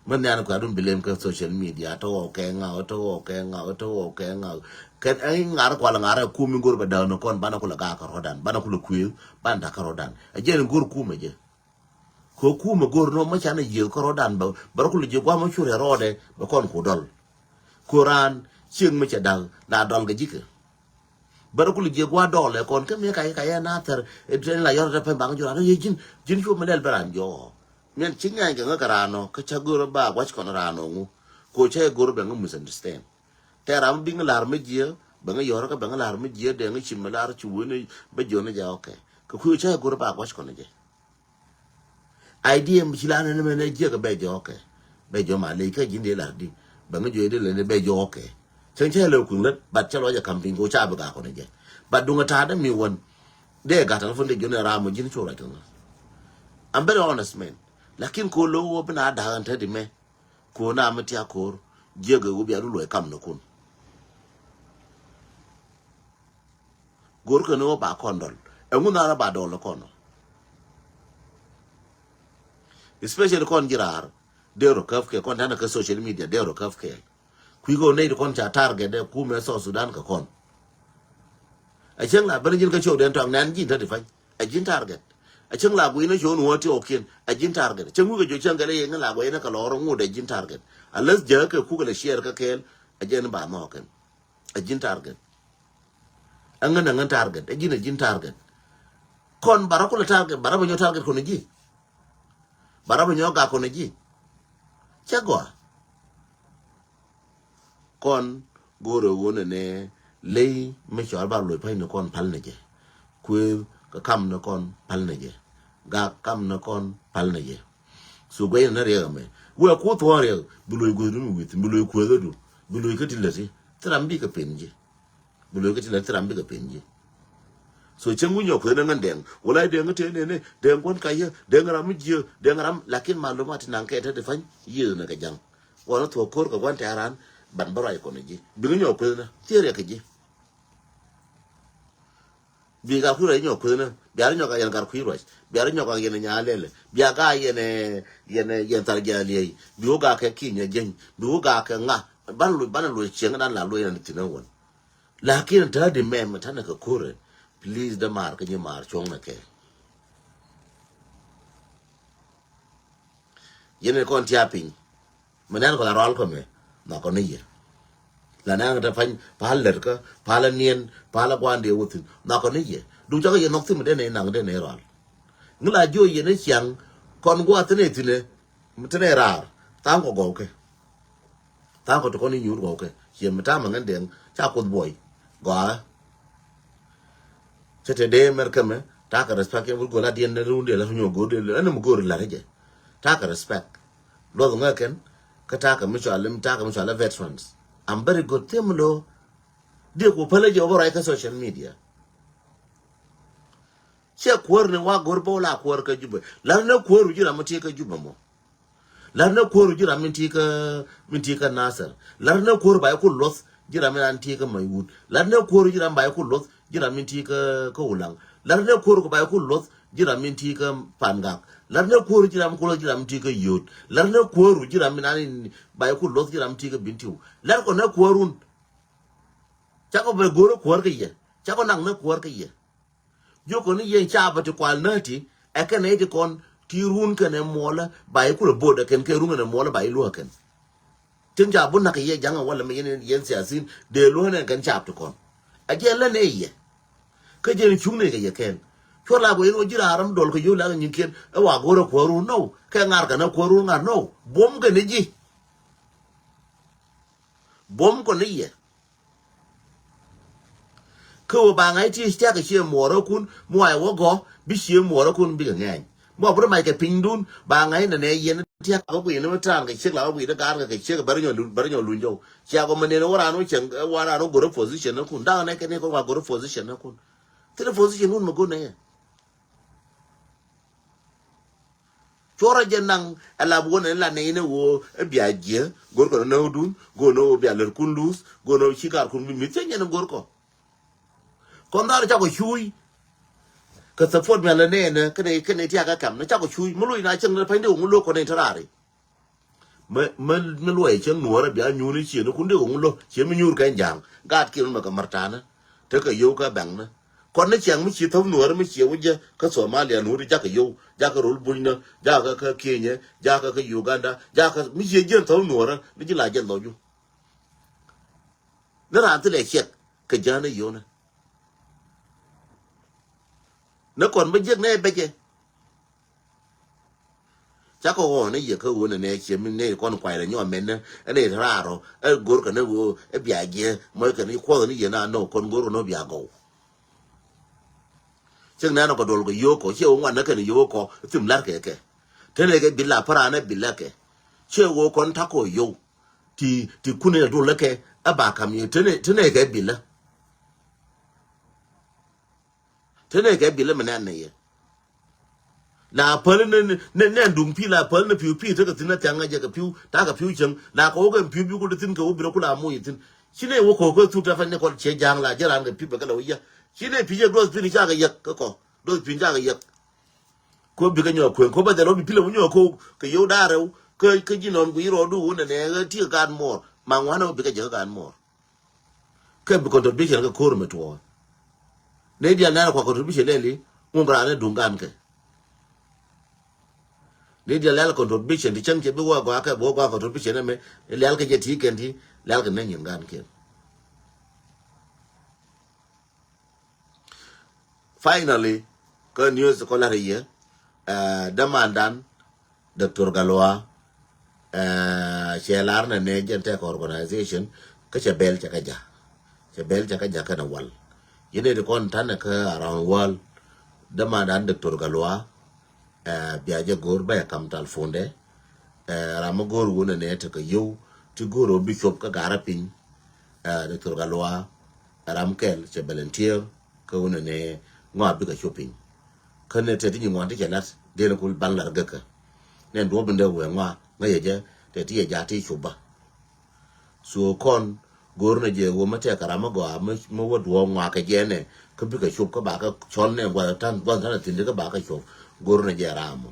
Min nhian kua dun blame kä social media tɔ wä kɛ ŋa̱ tɔ wä kɛ ŋa̱ tɔ wä kɛ ŋa̱. Kɛn ɛn ŋa̱r kual ŋa̱r ɛ kum min go̱o̱rä bɛ däk ni kɔn banɛ kulɛ gaak kärɔ̱dan banɛ kulɛ kuëë banɛ da̱k kärɔ̱dan. A jɛ ni go̱o̱r kumɛ jɛ. Kɛ kumɛ go̱r nɔ mɛ canɛ yiëë kärɔ̱dan bɛ bɛ rɔ kulɛ jiɛ gua̱a̱m mɛ curɛ rɔɔdɛ bɛ kɔn ku dɔl. Kɛ raan cieŋ mɛ cɛ da̱k la dɔl kɛ ji̱kɛ. Bɛ rɔ kulɛ jiɛ gua̱a̱ dɔl ɛ kɔn kä mi ka ka yɛ Nathɛr ɛ la yɔr tɛ pɛn baŋ jur an yɛ ji̱n ji̱n cuɔ mɛ lɛl bɛ raan jɔɔ. Miɛn ci ŋɛny kɛ ŋä kɛ raan nɔ kä ca go̱r ba gua̱c kɔn raan nɔ ŋu. Kɛ cɛ go̱r bɛ ŋä misunderstand. Tɛ ram bi ŋä lar mɛ jiɛ bɛ ŋä yɔr kä bɛ ŋä lar mɛ jiɛ dɛ ŋä ci mɛ lar ci wee ni bɛ jiɔ ni jɛ ɔkɛ. Kɛ kui̱ cɛ go̱r ba gua̱c kɔn jɛ. Idea mi ci la nɛn mɛn ɛ jiɛk bɛ jɔɔkɛ. Bɛ jɔɔ ma ley kä ji̱n dee lar di. Bɛ ŋä jɔɔ dee lɛ bɛ jɔɔkɛ. Cɛn cɛ lɛ kuŋ lät but cɛ lɔ jɛ kam piny ko ca bi gaa kɔn jɛ. But duŋ a ta̱a̱ dɛ mi wän. Dee gat telephone dee jɔɔ ni ram ji̱n cu ruac kɛ ŋä. I'm very honest man. Lakin ko lo wä bi na da̱a̱n te di mɛ. Ko na mi tia ko̱r jiɛk ɛ wä bia du luɔc kam ni kun. Go̱r kɛn ɣöö ba kɔn dɔl ɛŋu nharä ba dɔl kɔn. Especially kɔn ji̱ raar dee rɔ käp kɛɛl kɔn tanɛ kä social media dee rɔ käp kɛɛl. Kui̱ kɛ ɣöö nɛy ti kɔn ca target dee kumɛ South Sudan kɛ kɔn. A cäŋ la ben ji̱n kä show den tɔŋ nɛn ji̱n te defend a ji̱n target. A cäŋ la gui̱n a show ni wä ti ɔkiɛn a ji̱n target. Cäŋ wikɛ jɔ cäŋ kɛ lɛ yɛn la gui̱n a kɛ lɔɔr ŋut a ji̱n target. Unless jɛ kɛ kuk kɛ lɛ share kä kɛɛl a jɛn ba nhɔɔkɛn. A ji̱n target. Ɛŋän ɛŋän target ɛ ji̱n ɛ ji̱n target. Kɔn barä kulɛ target barä bɛ nyɔ target kɔn ɛ ji̱. Barä bɛ nyɔ gak kɔn ɛ ji̱. Cɛ gɔaa. Kɔn go̱o̱rɛ ɣöö nɛnɛ ley mi cɔal ba loc pa̱ny ni kɔn pal ni jɛ. Kuëëth kɛ kam ni kɔn pal ni jɛ. Gak kam ni kɔn pal ni jɛ. So guɛcnɛ ni riɛk ɛmɛ wëë kuth thuɔ̱ɔ̱ŋ riɛk bi loc guäthdu mi wi̱th bi loc kuëthädu bi loc kä ti läti. Thil ram bikɛ pen ji̱. Bi loc kä ti läti thil ram bikɛ pen ji̱. So cäŋ wi̱ny ɔ kuëth ni ŋän dɛŋ wala dɛŋ kä tëë nene dɛŋ guän ka yä dɛŋ ram mi jiö dɛŋ ram lakin ma lom a ti naŋ kɛ te ti pa̱ny yiëëth ni kɛ ja̱ŋ. Guan thuɔ̱k ko̱r kɛ guan tɛ̈ran ban bä ruac kɔn ji̱ bi ŋä nyɔk kueth nä thier yɛ kɛ ji̱. Bi ka kui̱ ruac nyɔk kueth nä bia ri nyɔk a yɛn kar kui̱ ruac bia ri nyɔk a yɛn nya lɛlɛ bia ka yɛn yɛn yɛn thar jɛ liɛy bi wä ga kɛ ki̱ny a jeny bi wä ga kɛ ŋa ban luc ban luc cieŋ dan la luc yɛn thi̱n a wän. Lakin tɛ di mɛm tanɛ kɛ ko̱rɛ please dä maar kä nyi maar cuɔ̱ŋ nɛ kɛ. Yɛn kɔn tia piny. Mɛ nɛn kɔ la rɔal kɔ mɛ nhɔkɔ ni yɛ. La nɛn kɛ te pany pal lɛt kä pal niɛn pal guan dee wä thin nhɔkɔ ni yɛ. Duk cakɔ yɛ nhɔk thin mɛ den naŋ den rɔal. Ŋi la jiɔ yɛn ciaŋ kɔn guath thin ɛ thin ɛ mɛ thin ɛ raar thaŋ kɔ gɔw kɛ. Tha̱a̱ŋ kɔ ti kɔn i̱ nyuur gɔw kɛ ciɛ mi ta̱a̱ mɛ ŋän dɛŋ ca kuoth buɔy. Gɔaa. Cɛ te dee mɛr kɛmɛ ta̱a̱ kɛ respect kɛ wur gɔl a diɛn ni run dee la nyuɔ go̱o̱r dee ɛn mi go̱o̱r la rɛ jɛ. Ta̱a̱ kɛ respect. Luɔth ŋä kɛn kä ta̱a̱ kɛ mi cɔal mi ta̱a̱ kɛ mi cɔal veterans. I'm very good thi̱em lo. Diɛ ku pälä jɛ wä bä ruac kä social media. Ciɛ kuäär ni wa go̱r bä wä la kuäär kä Jubɛ lar ni kuäär wi̱c ji̱ ram mi ti kä Jubɛ mɔ. Lar ni kuäär wi̱c ji̱ ram mi ti kä mi ti kä Nasir. Lar ni kuäär ba iku luɔth Ji̱ ram in an ti kä Maiwut. Lat ni kuäär ji̱ ram ba yi ku luɔth ji̱ ram in ti kä, kä Ulaŋ. Lat ni kuäär ku ba yi ku luɔth ji̱ ram in ti kä Pangak. Lat ni kuäär ji̱ ram ku luɔth ji̱ ram in ti kä Yot. Lat ni kuäär ji̱ ram in an in ba yi ku luɔth ji̱ ram in ti kä Bintiu. Lat kɔ ni kuäärun. Cakɔ bɛ go̱o̱r kuäär kä yɛ. Cakɔ naŋ ni kuäär kä yɛ. Jiökɔ ni yɛn caapä ti kual näti, ɛ kɛn ɛ ti kɔn ti run kɛn ɛ muɔlä ba yi kulɛ bo̱o̱t ɛ kɛn kɛ run kɛn ɛ muɔlä ba yi luäk kɛn. Tin ca bun nak kɛ yɛ ja̱ŋ ɛ walɛ mi yɛn, yɛn siasin dee luäk nɛ kɛn caap ti kɔn. Ɛ jɛ lä nɛ yɛ. Kä jɛ ni cuŋ nɛ kɛ yɛ kɛn. Cuɔ la kɔ yɛn wä ji̱ raar ram dɔl kɛ yio̱w la kɛ nyin kiɛn ɛ wa go̱r ɛ kuäär run nɔw kɛ ŋaar kɛn ɛ kuäär run ŋaar nɔw. Buɔ̱m kɛn ni ji̱. Buɔ̱m kɔn ni yɛ. Kä wä ba ŋa̱c ti ciak kɛ cie muɔɔrä kun mi wa yɛ wä gɔ̱ bi cie muɔɔrä kun bikɛ ŋɛny. Mɔ bi rɔ mac kɛ piny dun ba ŋa̱c nɛ nɛ yɛn tiak kɛ guiy ni mi ta̱a̱n kɛ ciek la kɛ guiy ni ga̱a̱r kɛ kɛ ciek bɛ rɔ nyɔ luny, bɛ rɔ nyɔ luny jɔw. Cia kɔ mi nɛn wä raan wä cieŋ wä raan wä go̱rä position ni kun da̱a̱n nɛ kɛ ni kɔn wa go̱rä position ni kun. Thilɛ position kun mi go̱n nɛ yɛ. Cuɔrä jɛ naŋ ɛ lap wä nɛ la nɛy nɛ wä ɛ bia jiɛ go̱rkɔ nɛ wä dun go̱r nɛ wä bia lär kun luth go̱r nɛ wä ci kar kun bi mi̱th cɛ nyɛn go̱rkɔ. Kɔn dhar cakɔ cuuc. Kɛ support mi alɛ nɛy nɛ kɛnɛ kɛnɛ tiak kɛ kam nɛ cakɔ cuuc mi loc na cäŋ nɛ pany dee wä ŋun lo̱k kɔn nɛ te raari. Mä, mä, mä luɔyɛ cä nuɔɔrä bia nyuur ni ciɛ ni kun dee kɛ ŋun lo̱ ciɛ mi nyuur kɛn ja̱a̱ŋ. Gaat kiɛ mi mɛ kɛ märta̱a̱nä tekɛ yio̱w kä bɛŋnä. Kɔn ni ciaŋ mi ci thäp nuɔɔrä mi ciɛ wä jɛ kä Somalia nuɔɔri jakä yio̱w jakä rol bunynä jakä kä Kenya jakä kä Uganda jakä mi ciɛ jiɛn thäp nuɔɔrä ni ji̱ la jɛ lɔcdu. Ni raan thilɛ ciɛk kɛ ja̱a̱nä yio̱wnä. Ni kɔn bä jiäk nɛ bɛcɛ. Cakɔ ɣɔɔ ni yɛ kä ɣöö nɛ nɛ ciɛ mi nɛ kɔn kuay rɛ nyɔɔ mɛn nɛ ɛn ɛ raarɔ ɛ go̱r kɛ ni ɣöö ɛ bia jiɛ mɔc kɛ ni kuɔth ni yɛ na nɔ kɔn go̱r kɛ ni bia gɔw. Cik nɛn ɔ kɛ duɔl kɛ yio̱o̱k kɔ ciɛ ɣöö ŋuan ni kɛn yio̱o̱k kɔ thim lar kɛ kɛ. Tenɛ kɛ bil la paran ɛ bil lɛ kɛ ciɛ ɣöö kɔn takɔ yo̱w. Ti, ti kun ɛ duɔl lɛ kɛ ɛ ba kam yɛ tenɛ, tenɛ kɛ bil lɛ. Tenɛ kɛ bilɛ mi nɛn nɛ yɛ. La päl ni, ni, ni, ni duŋ pi̱i̱ la päl ni pi̱w pi̱i̱ tekɛ thi̱n a thiaŋ a jɛ kɛ pi̱w ta̱a̱ kɛ pi̱w cäŋ la kɛ wä kɛ pi̱w bi kul ti thi̱n kɛ wä bi rɛ kul a moc thi̱n. Ci ni wä kɔ kɛ thut ta fany ni kɔn ciɛ ja̱a̱ŋ la jɛ raan kɛ pi̱w bɛ kɛ la wä yɛ. Ci ni pi̱ jɛ duɔth pi̱n ca kɛ yɛk kɛ kɔ duɔth pi̱n ca kɛ yɛk. Ko bikɛ nyɔk kueŋ ko bä dhɛl wä bi pilɛ wä nyɔk ko kɛ yio̱w da̱a̱ rɛw kä, kä ji̱ nɔn guiy rɔɔdu wä nɛnɛ ɣä ti kɛ gaat muɔɔr ma ŋuanɛ wä bikɛ jɛ kä gaat muɔɔr. Kɛ bi contribution kɛ ko̱r mɛ tuɔɔk. Nɛ dial nɛn kua contribution lɛli ŋun kɛ raan ni duŋ gan kɛ. Nɛ dial lɛl contribution ti cäŋ cɛ bi wä gɔaa kɛ bi wä gɔaa contribution ɛmɛ lial kɛ jɛ ti kɛn ti lial kɛ nɛ nyin gan kɛn. Finally, kä news kɔ lar yɛ, eh, dämandan, Doctor Galwa, eh, cɛ lar nɛ nɛ jɛn tɛk organization, kä cɛ bɛl cɛ kä ja. Cɛ bɛl cɛ kä ja kɛn a wal. Yɛn ɛ di kɔn tanɛ kä around world, dämandan Doctor Galwa, eh, bia jɛ go̱o̱r bɛ kam talfondɛ, eh, ram mi go̱o̱r wun ɛ nɛ tekɛ yio̱w, ti go̱o̱r ɔ bi cop kä garä piny, eh, Doctor Galwa, ram kɛl cɛ volunteer, kä wun ɛ nɛ ŋɔa bikɛ cop piny. Kä nɛ tɛ ti nyi ŋuan ti cɛ lat, dee ni kul ban lar gäkä. Nɛ duɔ̱p in dee wee ŋɔa, ŋä yɛ jɛ, tɛ ti yɛ ja̱ ti cop bä. So kɔn, go̱o̱r nɛ jɛ wä mä tɛk kɛ ram mä gɔaa mä, mä wä duɔ̱ɔ̱k ŋɔakɛ jɛ nɛ kä bikɛ cop kä ba kä cɔl nɛ guath tan guath tan a thi̱n kä ba kä cop. Go̱o̱r nɛ jɛ ram mɔ.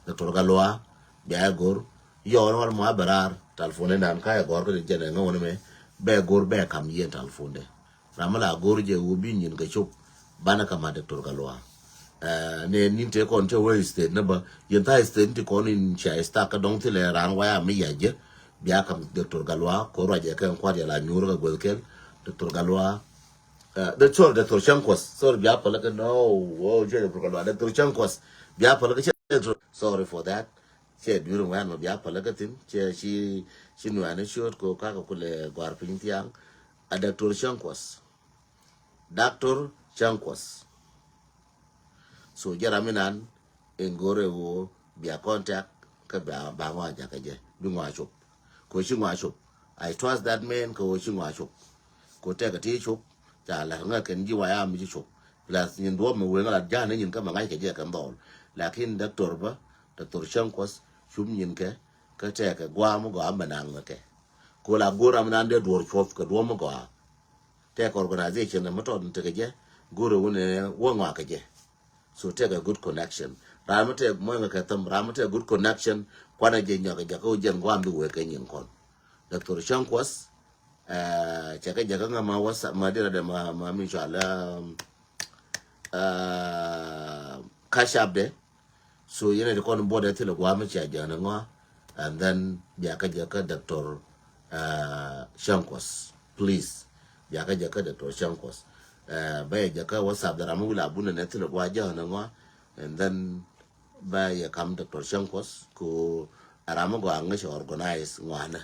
Doctor Galwa bia ɛ go̱o̱r yɔɔr wal mɔ a bɛ raar talfon inan ka ɛ gɔ̱r kä jɛ nɛ ŋä wä nɛ mɛ bɛ go̱o̱r bɛ kam yɛn talfon dɛ. Ram mi la go̱r jɛ wä bi nyin kɛ cop banɛ kɛ ma Doctor Galwa. Eh, nɛ nin te kɔn te wä state ni bä yɛn tha state ni ti kɔn in cia stuck kä dɔŋ thilɛ ran waya mi ya jɛ. Bia kam Doctor Galwa ko ruacɛ kɛ kuat yɛ la nyuur kɛ gueth kɛl. Doctor Galwa. Eh, the, sorry, Doctor Chankwas. Sorry, bia pälä kɛ no. Oh, cɛ Doctor Galwa. Doctor Chankwas. Bia pälä kɛ cɛ Doctor. Sorry for that. Cɛ during wɛn ma bia pälä kɛ thin. Cɛ ci, ci nuani ciot ko kaka kulɛ guar piny thiang. A Doctor Chankwas. Doctor Chankwas. So jɛ ram inan in go̱rɛ wä bia contact kä bia ba ŋɔa jakä jɛ bi ŋɔa cop. Ko ci ŋɔa cop. I trust that man ko ci ŋɔa cop. Ko tɛk ti cop. Ca la ŋa kɛn ji wa ya mi ci cop. Plus nyin duɔp mi weng la jahani nyin kä ma ŋa̱c kɛ jɛ kɛn dhɔl. Lakin doctor ba, Doctor Chankwas, cup nyin kɛ, kä tɛk kɛ guam gɔam bɛ naŋ kɛ. Ku la go̱o̱r ram nan dee duɔ̱ɔ̱r cuɔth kɛ duɔ̱ɔ̱m mi gɔaa. Tɛk organization mi tɔt ni tekɛ jɛ, go̱o̱r wun ni wä ŋɔak kɛ jɛ. So tɛk a good connection. Ram mi tɛk mɔny kɛ thäm, ram mi tɛk good connection, kuanɛ jɛ nyɔk kɛ jɛ kä wä jɛn guam bi wek kɛ nyin kɔn. Doctor Shanquas, eh, cɛ kɛ jɛ kä ŋa ma WhatsApp, ma dira dɛ ma, ma mi cual, um, uh, Cash App dɛ. So yɛn ti kɔn buɔdɛ thilɛ guam mi cia jɛ ni ŋɔa. And then bia kä jɛ kä Doctor, uh, Shanquas. Please. Bia kä jɛ kä Doctor Shanquas. Uh, bɛ jɛ kä WhatsApp dɛ ram mi wil a bunɛ ni thilɛ gua jɛ ni ŋɔa. And then bɛ yɛ kam Doctor Shanquas ku a ram mi gɔaa ŋäc organize ŋɔanɛ.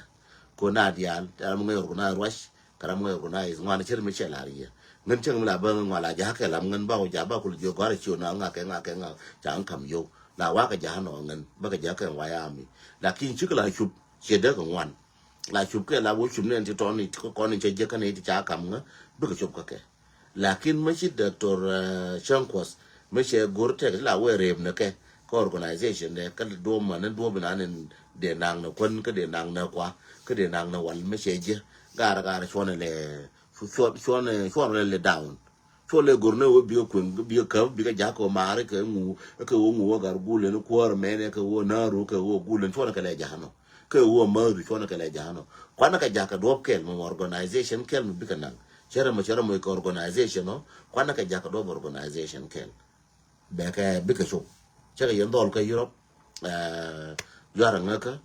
Ku na diaal, a ram mi ŋäc organize ruac, kɛ ram mi ŋäc organize ŋɔanɛ cɛ ri mi cɛ lar yɛ. Ŋän cäŋ mi la bä ŋɔa la ja̱a̱k kɛ lam ŋän ba ku ja̱a̱k ba ku jiök gɔ̱a̱r a ciö na ŋa kɛ ŋa kɛ ŋa ca ŋ kam yio̱w. La wakä ja̱a̱k nɔ ŋän bä kɛ ja̱a̱k kɛ ŋuay ami. Lakin cikɛ la cup ciɛ dee kɛ ŋuan. La cup kɛ la wä cup ni ɛn ti tɔni ti kɔn in cɛ jiäk kä ni ti ca kam ŋä bikɛ cup kä kɛ. Lakin mi ci Doctor, uh, Shanquas mi cɛ go̱r tɛk ti la wee rep ni kɛ kä organization dɛ kä duɔm mani duɔm inan in dee naŋ ni kuän kä dee naŋ ni kua kä dee naŋ ni wal mi cɛ jiɛ. Gar gar cuɔn ilɛ cuɔn cuɔn cuɔn ilɛ down. Cuɔn lɛ go̱r ni wee bikɛ kueŋ bikɛ käp bikɛ ja̱k kɛ wä maari kɛ ŋu kɛ wä ŋu wä gar gulɛ ni kuäär mɛn kɛ wä naaru kɛ wä gulɛ cuɔn kɛ lɛ ja̱k nɔ. Kɛ wä maari cuɔn kɛ lɛ ja̱k nɔ. Kuan kɛ ja̱k kɛ duɔp kɛl mɛ organization kɛl mɛ bikɛ naŋ. Cɛ rɛ mɔ cɛ rɛ mɔ kɛ organization ɔ kuan kɛ ja̱k kɛ duɔp organization kɛl. Bɛ kɛ bikɛ cop cɛ kɛ yɛn dhɔl kɛ Europe. Yuarɛ ŋäkä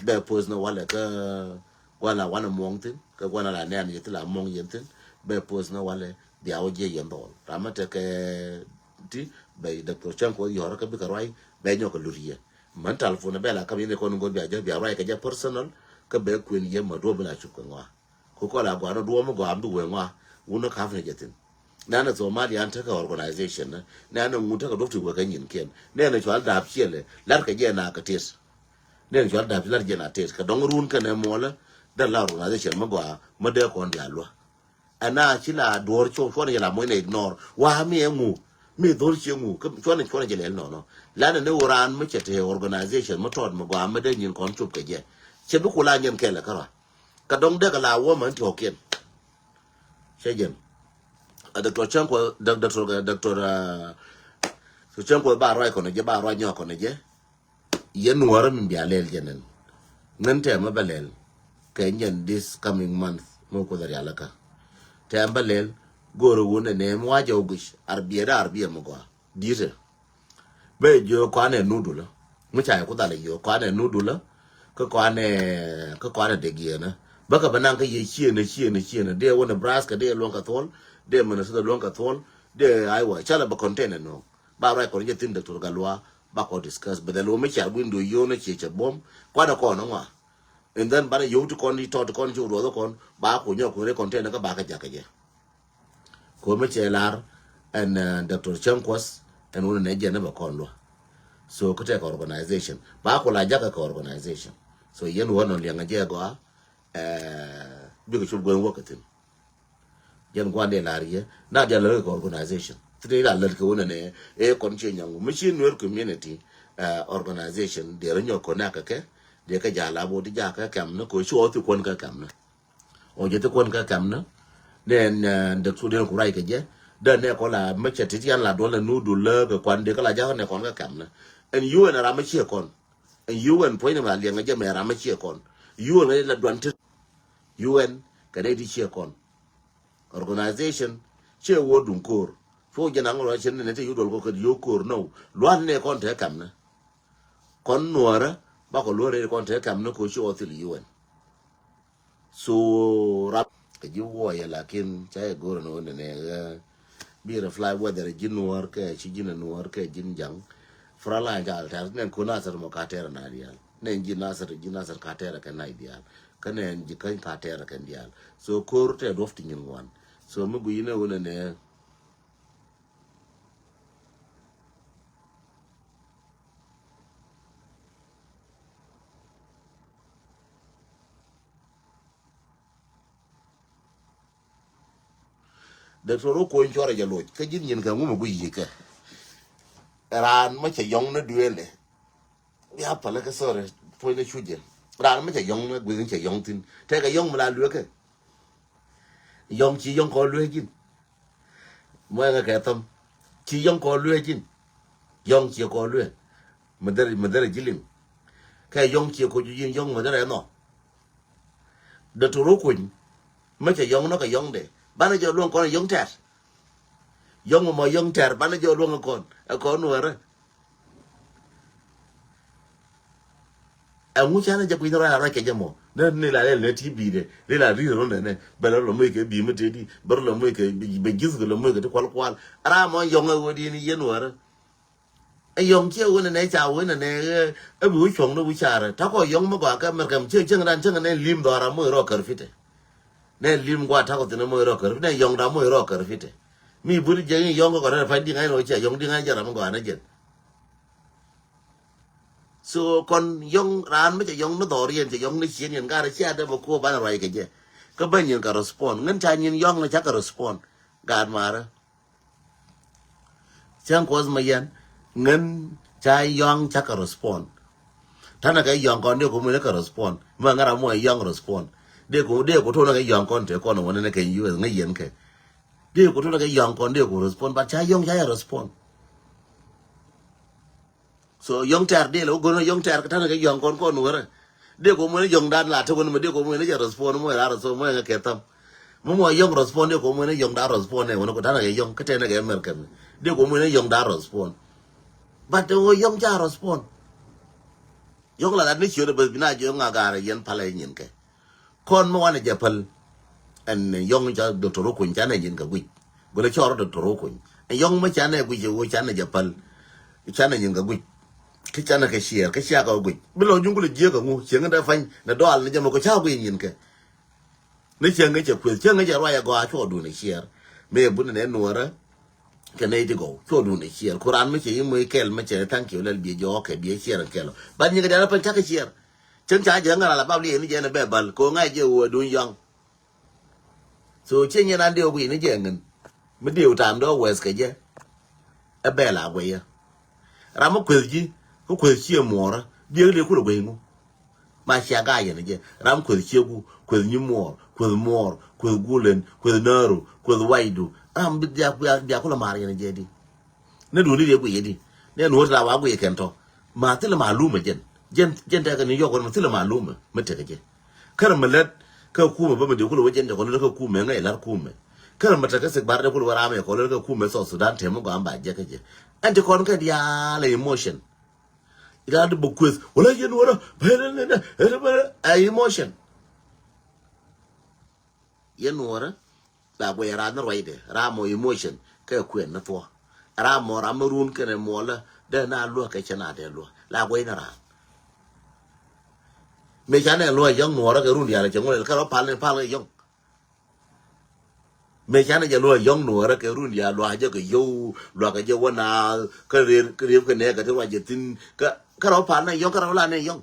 bɛ post ni walɛ kä guana wanɛ muɔŋ thin kɛ guana la nɛn yɛ thi la muɔŋ yɛn thin. Bɛ post ni walɛ bia wä jiɛ yɛn dhɔl ramɛ tekɛ ti bɛ Doctor Chang kɔ yɔrɛ kɛ bikɛ ruay bɛ nyɔkɛ lut yɛ. Män telephone bɛ la kam yɛn kɔn ŋot bia jɛ bia ruay kɛ jɛ personal kä bɛ kuen yɛ ma duɔp bi la cop kɛ ŋɔa. Ku kɔl a guan duɔm mi gɔam bi wee ŋɔa wun a kap ni jɛ thin. Nɛn a Somalia an tekɛ organization ni nɛn a ŋun tekɛ duɔp ti wee kɛ nyin kiɛn nɛn a cual dap ciɛlɛ lar kɛ jɛ na kɛ tet. Nɛn a cual dap lar jɛ na tet kɛ dɔŋ run kɛn ɛ muɔlɛ dɛn la organization mi gɔa mi dee kɔn dia luä. Ɛn a ci la duɔr cuɔ cuɔn jɛ la muɔny ni ignore wa mi ɛ ŋu mi dhor ci ŋu cuɔn cuɔn jɛ lɛl nɔnɔ. Lan ni wä ran mi cɛ te organization mi tɔt mi gɔa mi dee nyin kɔn cop kɛ jɛ cɛ bi ku la nyin kɛlɛ kärɔa. Kä dɔŋ dek ala wä män ti ɣɔkiɛn. Cɛ jɛn a Doctor Chang kɔ Doctor Doctor Chang kɔ ba ruac kɔn jɛ ba ruac nyɔk kɔn jɛ. Yɛn nuɔrä min bia lɛl jɛ nɛn ŋän tɛmɛ bä lɛl. Kɛ nyɛn this coming month mɛ kuoth a rialikä tɛm bä lɛl. Go̱o̱rä wun ɛ nɛm wacɛ wä guic arbiɛ da arbiɛ mɛ gɔa di̱tɛ. Bɛ jiö kɔanɛ nudulä mi ca yɛ ku dhal jiö kɔanɛ nudulä. Kä kɔanɛ kä kɔanɛ dek yieenä bä kɛ bä naŋ kä yɛ cieenä cieenä cieenä dee wä Nebraska dee luɔ̱ŋ kɛ thuɔl dee Minnesota luɔ̱ŋ kɛ thuɔl dee Iowa calɛ bä container nööŋ. Ba ruac kɔn jɛ thin Doctor Galua ba kɔ discuss bɛ dhɛ lo̱ mi cia window yio̱o̱nä cie cɛ buɔ̱m kɔanɛ kɔn ŋɔa. And then banɛ yio̱w ti kɔn ti tɔt ti kɔn ci ruɔth kɔn ba ku nyɔk ku rɛ container kä ba kɛ jakä jɛ. Ko̱r mi cɛ lar ɛn Doctor Chang Kuɔth ɛn wun nɛ jɛn ni bɛ kɔn luɔ. So kä tɛk organization ba ku la jakä kɛ organization. So yɛn wä nɔ liɛŋ jɛ gɔa bikɛ cup gwen wä kɛ thin. Jɛn guan dee lar yɛ na dial lär kɛ organization. Thin ila lär kɛ wun nɛ ɛ kɔn ci nyɔŋ mi ci Nuer community organization dee rɛ nyɔk kɔn nɛ kɛ kɛ dee kɛ jala bo di jakä kɛm ni ko ci ɔ thi kuɔn kɛ kɛm ni. Ɔ jɛ thi kuɔn kä kɛmni. Nɛn dek thuk den ku ruac kɛ jɛ. Dee nɛ kɔn la mɛ cɛ tit yan la duɔl nɛ nu dul lä kɛ kuan dee kä la jakä nɛ kɔn kä kɛmni. Ɛn yu ɛn ram mɛ ciɛ kɔn. Ɛn yu ɛn puɔ̱ny nɛ mɛ la liɛŋ kɛ jɛ mɛ ram mɛ ciɛ kɔn. Yu ɛn la duan tit. Yu ɛn kɛ nɛ ti ciɛ kɔn. Organization ciɛ wä duŋ ko̱r. Cu jɛ naŋ ruac cɛ nɛ ti yu duɔl kɔ kɛ yu ko̱r nɔ. Luan nɛ kɔn te kɛmni. Kɔn nuɔrä bakɔ luɔrɛ kɔn te kɛmni ko ci ɔ thil yu ɛn. So rap kɛ ji̱ wuɔyɛ lakin ca yɛ go̱r ni wä nɛnɛ ɣä. Bi reply whether ji̱ nuɔr kɛ ci ji̱ ni nuɔr kɛ ji̱ ni jaŋ. Frontline ca tɛr nɛn ko Nasir mɔ ka tɛr na dial nɛn ji̱ Nasir ji̱ Nasir ka tɛr kɛ na dial. Kä nɛn ji̱ käny ka tɛr kɛ dial. So ko̱r tɛ duɔf ti nyin ŋuan. So mi gui̱ ni wä nɛnɛ. Doctor Okony cuɔrɛ jɛ loc kä ji̱n nyin kɛ ŋumɛ guic yi̱kɛ. Raan mä cɛ yɔŋ ni dueelɛ. Ya pälä kä sorry puɔ̱ny ni cucɛ. Raan mi cɛ yɔ̱ŋ ni gui̱n cɛ yɔ̱ŋ thi̱n. Tɛkɛ yɔ̱ŋ mi la luekä. Yɔ̱ŋ ci yɔ̱ŋ kɔn luekä ji̱n. Muɔ̱ɔ̱ŋ kɛ thäm. Ci yɔ̱ŋ kɔn luekä ji̱n. Yɔ̱ŋ ci kɔn luekä. Mi dher, mi dher ji̱ liŋ. Kɛ yɔ̱ŋ ci kɔn ji̱ yɔ̱ŋ mi dher ɛnɔ. Dɔktɔr Okuny. Mi cɛ yɔ̱ŋ nɔ kɛ yɔ̱ŋdɛ. Banɛ jɛ luɔ̱ŋ kɔn yɔ̱ŋ tɛr. Yɔ̱ŋ mɔ yɔ̱ŋ tɛr. Banɛ jɛ luɔ̱ŋ kɔn. Ɛ kɔn wärä. Ɛŋu canɛ jɛ kui̱n rɔy a rɔy kɛ jɛ mɔ. Nɛ ni la lɛl nɛ ti bi̱i̱dɛ. Ni la ri̱i̱r rɔ nɛ nɛ. Bɛ lɔ lɔ moc kɛ bi̱i̱ mi tëëdi. Bɛ rɔ lɔ moc kɛ bɛ ji̱th kɛ lɔ moc kɛ ti kual kual. Ram mɔ yɔ̱ŋ ɛ ɣöö di̱i̱n yɛn wärä. Ɛ yɔ̱ŋ ciɛ wen nɛ ca wen nɛ ɛ bi wä cuɔ̱ŋ ni wi̱carɛ. Takɔ yɔ̱ŋ mi gɔaa kɛ America mi cieŋ cieŋ dan cieŋ nɛ lim dhɔra moc rɔ kär fitɛ. Nɛ lim gɔaa takɔ thin moc rɔ kär fitɛ. Nɛ yɔ̱ŋ da moc rɔ kär fitɛ. Mi buri jɛ in yɔ̱ŋ kɛ kɔrɛ pa diŋ ain wä ciɛ yɔ̱ŋ diŋ ain jɛ ram gɔaa nɛ jɛn. So kɔn yɔ̱ŋ raan mi cɛ yɔ̱ŋ ni dhɔr yɛn cɛ yɔ̱ŋ ni cien yɛn garɛ cia dee bɛ kuɔ banɛ ruac kɛ jɛ. Kä bä nyin kɛ respond ŋän ca nyin yɔ̱ŋ ni ca kɛ respond. Gaat marä. Cäŋ kuɔth ma yɛn ŋän ca yɔ̱ŋ ca kɛ respond. Tanɛ kɛ yɔ̱ŋ kɔn dee ku mi ni kɛ respond. Ma ŋän ram muɔ yɔ̱ŋ respond. Dee ku dee ku tonɛ kɛ yɔ̱ŋ kɔn te kɔn wä ni kɛ U S ŋä yɛn kɛ. Dee ku tonɛ kɛ yɔ̱ŋ kɔn dee ku respond but ca yɔ̱ŋ ca yɛ respond. So yɔ̱ŋ tɛr dee lɛ wä go̱n yɔ̱ŋ tɛr kä ta̱nɛ kɛ yɔ̱ŋ kɔn kɔn wärä. Dee kɔ muɛn yɔ̱ŋ dan la te wän mɛ dee kɔ muɛn jɛ respond muɛn la respond muɛn ŋɛ kɛ tham. Mɛ muɛn yɔ̱ŋ respond dee kɔ muɛn yɔ̱ŋ dan respond nɛ wän kɔ ta̱nɛ kɛ yɔ̱ŋ kä tɛnɛ kɛ mɛr kɛn. Dee kɔ muɛn yɔ̱ŋ dan respond. But te wä yɔ̱ŋ ca respond. Yɔ̱ŋ la dat ni ciöt bäth bi na jiö ŋa gaarɛ yɛn palɛ nyin kɛ. Kɔn mi wanɛ jɛ päl. Ɛn yɔ̱ŋ ca Doctor Okuny canɛ nyin kɛ guic. Gulɛ cɔr Doctor Okuny. Ɛn yɔ̱ŋ mi canɛ guic ɛ wee canɛ jɛ päl. Canɛ nyin kɛ guic. Kä canɛ kɛ ciɛɛr kä cia kɛ guic. Bi lɔ juŋ kulɛ jiɛ kɛ ŋu cieŋ dɛ pany nɛ dɔal ni jɛ mɛ kɔ ca guic nyin kɛ. Ni cieŋ ŋä cɛ kueth cieŋ ŋä cɛ ruac ɛ gɔaa cuɔ dun ɛ ciɛɛr. Mëë bun nɛ nuɔrä. Kɛ nɛy ti gɔw cuɔ dun ɛ ciɛɛr ku raan mi cɛ yi muec kɛl mi cɛ thank you lɛl biɛ jɔɔk kɛ biɛ ciɛɛr ɛn kɛl ɔ. Ban nyin kɛ diaal pany cakɛ ciɛɛr. Cäŋ ca jɛ ŋäl ala bab liɛɛni jɛ ni bɛ bal kɛ ɣöö ŋa̱c jɛ ɣöö duny yɔ̱ŋ. So ciɛ nyɛ nan diɛw guiy ni jɛ ŋän mi diɛw tam dɔ̱ wɛth kɛ jɛ. Ɛ bɛl a guɛyä. Ram mi kueth ji̱ kä kueth ciɛ muɔɔrä diɛk diɛk kulɛ guey ŋu. Ma cia gaa yɛn jɛ ram kueth ciɛ gu kueth nyi muɔɔr kueth muɔɔr kueth gulen kueth nääru kueth waydu. Ram bi diak bia kulɛ maar yɛn jɛ di. Ni duni riek wi̱i̱ di. Ni ɛn ɣöö ti la wa gui̱i̱ kɛn tɔ. Ma thilɛ malumɛ jɛn. Jɛn jɛn tɛkɛ ni yɔk wän ma thilɛ malumɛ mi tekɛ jɛ. Kärɛ mi lät kä kumɛ bä mi di kulɛ wä jɛn jɛ kɔn lät kä kumɛ ŋäc lar kumɛ. Kärɛ mi tekɛ sik bar de kulɛ wä ram yɛ kɔn lät kä kumɛ South Sudan tɛm mi gɔam ba jɛ kä jɛ. Ɛn ti kɔn kɛ diaal ɛ emotion. Ila di bä kueth wala yɛn wala bä ɛ emotion. Yɛn nuɔrä la guɛy ran ni ruacdɛ ram mɔ emotion kɛ kuɛn ni thuɔ. Ram mɔ ram mi run kɛnɛ muɔlä dee na luä kɛ cɛ na dee luä la guɛy ni ran. Mëë ca nɛ luä yɔ̱ŋ nuɔrä kɛ run diaal cɛ ŋuɔl kɛ rɔ pal ni pal kɛ yɔ̱ŋ. Mëë ca nɛ jɛ luä yɔ̱ŋ nuɔrä kɛ run diaal luä jɛ kɛ yɔw luä kɛ jɛ wä na kä rep kɛ nɛ kɛ ti ruac jɛ thin kɛ rɔ pal ni yɔ̱ŋ kɛ rɔ la ni yɔ̱ŋ.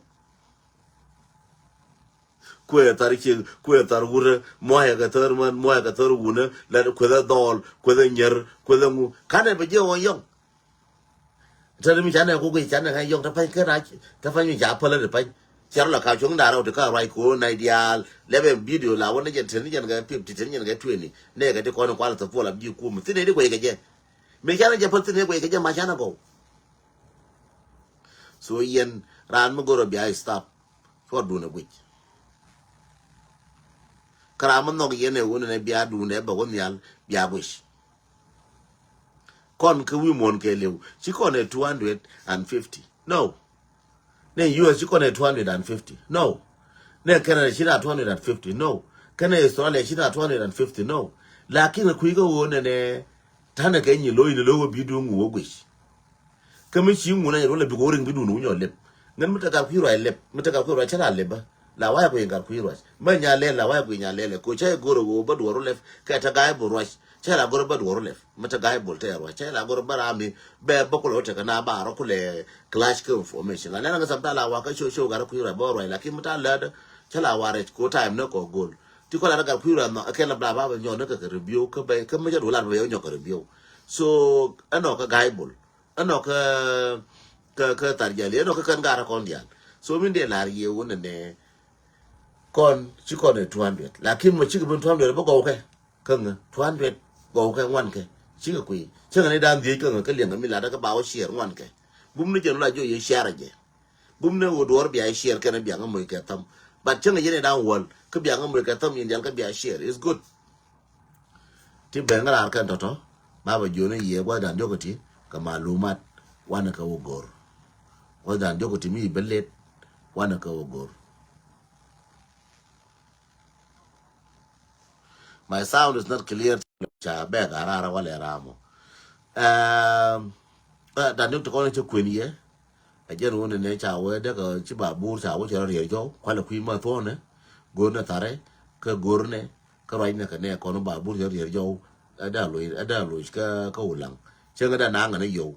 Kuɛ thar ciek kuɛ thar wurä muayɛ kɛ thar män muayɛ kɛ thar wunä lɛ kuɛ thar dhɔl kuɛ thar nyär kuɛ thar ŋu kanɛ bɛ jiɛ wä yɔŋ. Tɛr mi canɛ kuk i̱ canɛ ŋa̱c yɔŋ tɛ pany kä rac tɛ pany mi ca pälä ti pany. Cɛr lɔ ka cuɔ̱ŋ da̱rä wä ti kä ruac ko̱o̱n na idiaal lɛ bɛ bidio la wä ni jɛn tɛn ni jɛn kɛ pip ti tɛn ni jɛn kɛ tueni nɛ kɛ ti kɔn kual thop puɔl a bi kum thin ni di guɛc kɛ jɛ. Mi canɛ jɛ päl thin ni guɛc kɛ jɛ ma canɛ gɔw. So yɛn raan mi go̱rɔ bia stop. Cuɔt dun ɛ guic. Kä ram mi nhɔk yɛn ɛ wun ɛn ɛ bia dun ɛ bɛ wä nhial bia guic. Kɔn kä wi̱i̱ muɔ̱n kɛ liw ci kɔn ɛ two hundred and fifty. No. Nɛ U S ci kɔn ɛ two hundred and fifty. No. Nɛ Canada ci na two hundred and fifty. No. Kɛnɛ Australia ci na two hundred and fifty. No. Lakin kui̱ kä wun ɛn ɛ tanɛ kɛ nyi lo̱c ni lo̱c wä bi dun wä guic. Kä mi ci ŋun a yɛ ruɔl lɛ bi kɛ wä riŋ bi dun wä nyɔ lep. Ŋän mi te gat kui̱ ruac lep mi te gat kui̱ ruac cä la lep bä. La wayɛ kui̱ gat kui̱ ruac mɛ nya lɛl la wayɛ kui̱ nya lɛl kɛ cä yɛ go̱r a ɣöö bä duɔr wä lep kɛ te ga̱a̱c bul ruac cä la go̱r bä duɔr wä lep mi te ga̱a̱c bul te ruac cä la go̱r bä ram mi bɛ bä kulɛ wä tekɛ na ba rɔ kulɛ clash kɛ information la lɛl ŋä sabta la wa kä show show gat kui̱ ruac bä ruac lakin mi ta lät cä la wa rɛc ko time ni kɔ go̱l. Ti kɔ la gat kui̱ ruac nɔ kɛ la bla ba bɛ nyɔ ni kɛ kɛ review kä bɛ kä mi cä duɔl lat bɛ yɛ nyɔ kɛ review. So ɛnɔ kɛ ga̱a̱c bul. Ɛnɔ kä kä kä thar jali ɛnɔ kä kän garä kɔn dial. So min dee lar yie wun nɛ Kɔn ci kɔn ɛ two hundred. Lakin mɔ cikɛ ben two hundred bä gɔw kɛ. Kä ŋä two hundred gɔw kɛ ŋuan kɛ. Cikɛ kui̱. Cäŋɛ ni dan dhiec kä ŋä kä liɛŋ kɛ mi lat kä ba wä share ŋuan kɛ. Bum ni jɛn la jo yɛ share jɛ. Bum ni wä duɔr bia share kɛn bia ŋä moc kɛ tham. But cäŋɛ yɛn ni dan wäl kä bia ŋä moc kɛ tham in dial kä bia share. It's good. Ti bɛŋ raar kɛn tɔ̱tɔ̱ ba bɛ jiöni yɛ gua̱th dan diɔk ti kɛ malumat wanɛ kɛ wä go̱r. Gua̱th dan diɔk ti mi bɛ let wanɛ kɛ wä go̱r. My sound is not clear. Ca bɛk a raar walɛ raar mɔ. Ɛɛm, ɛ, dan diɔk ti kɔn cɛ kuën yɛ. Ɛ jɛn wä nɛnɛ ca wee dee kɛ ci babur ca wä cɛ rɔ riɛr jɔw kualɛ kui̱ ma thuɔ̱ɔ̱nɛ. Go̱r nɛ tharɛ kɛ go̱r nɛ kä ruac nɛ kɛ nɛ kɔn babur cɛ rɔ riɛr jɔw. Ɛ dee loc ɛ dee loc kä kä Ulaŋ cieŋ ɛ dee naŋ ɛ ni yow.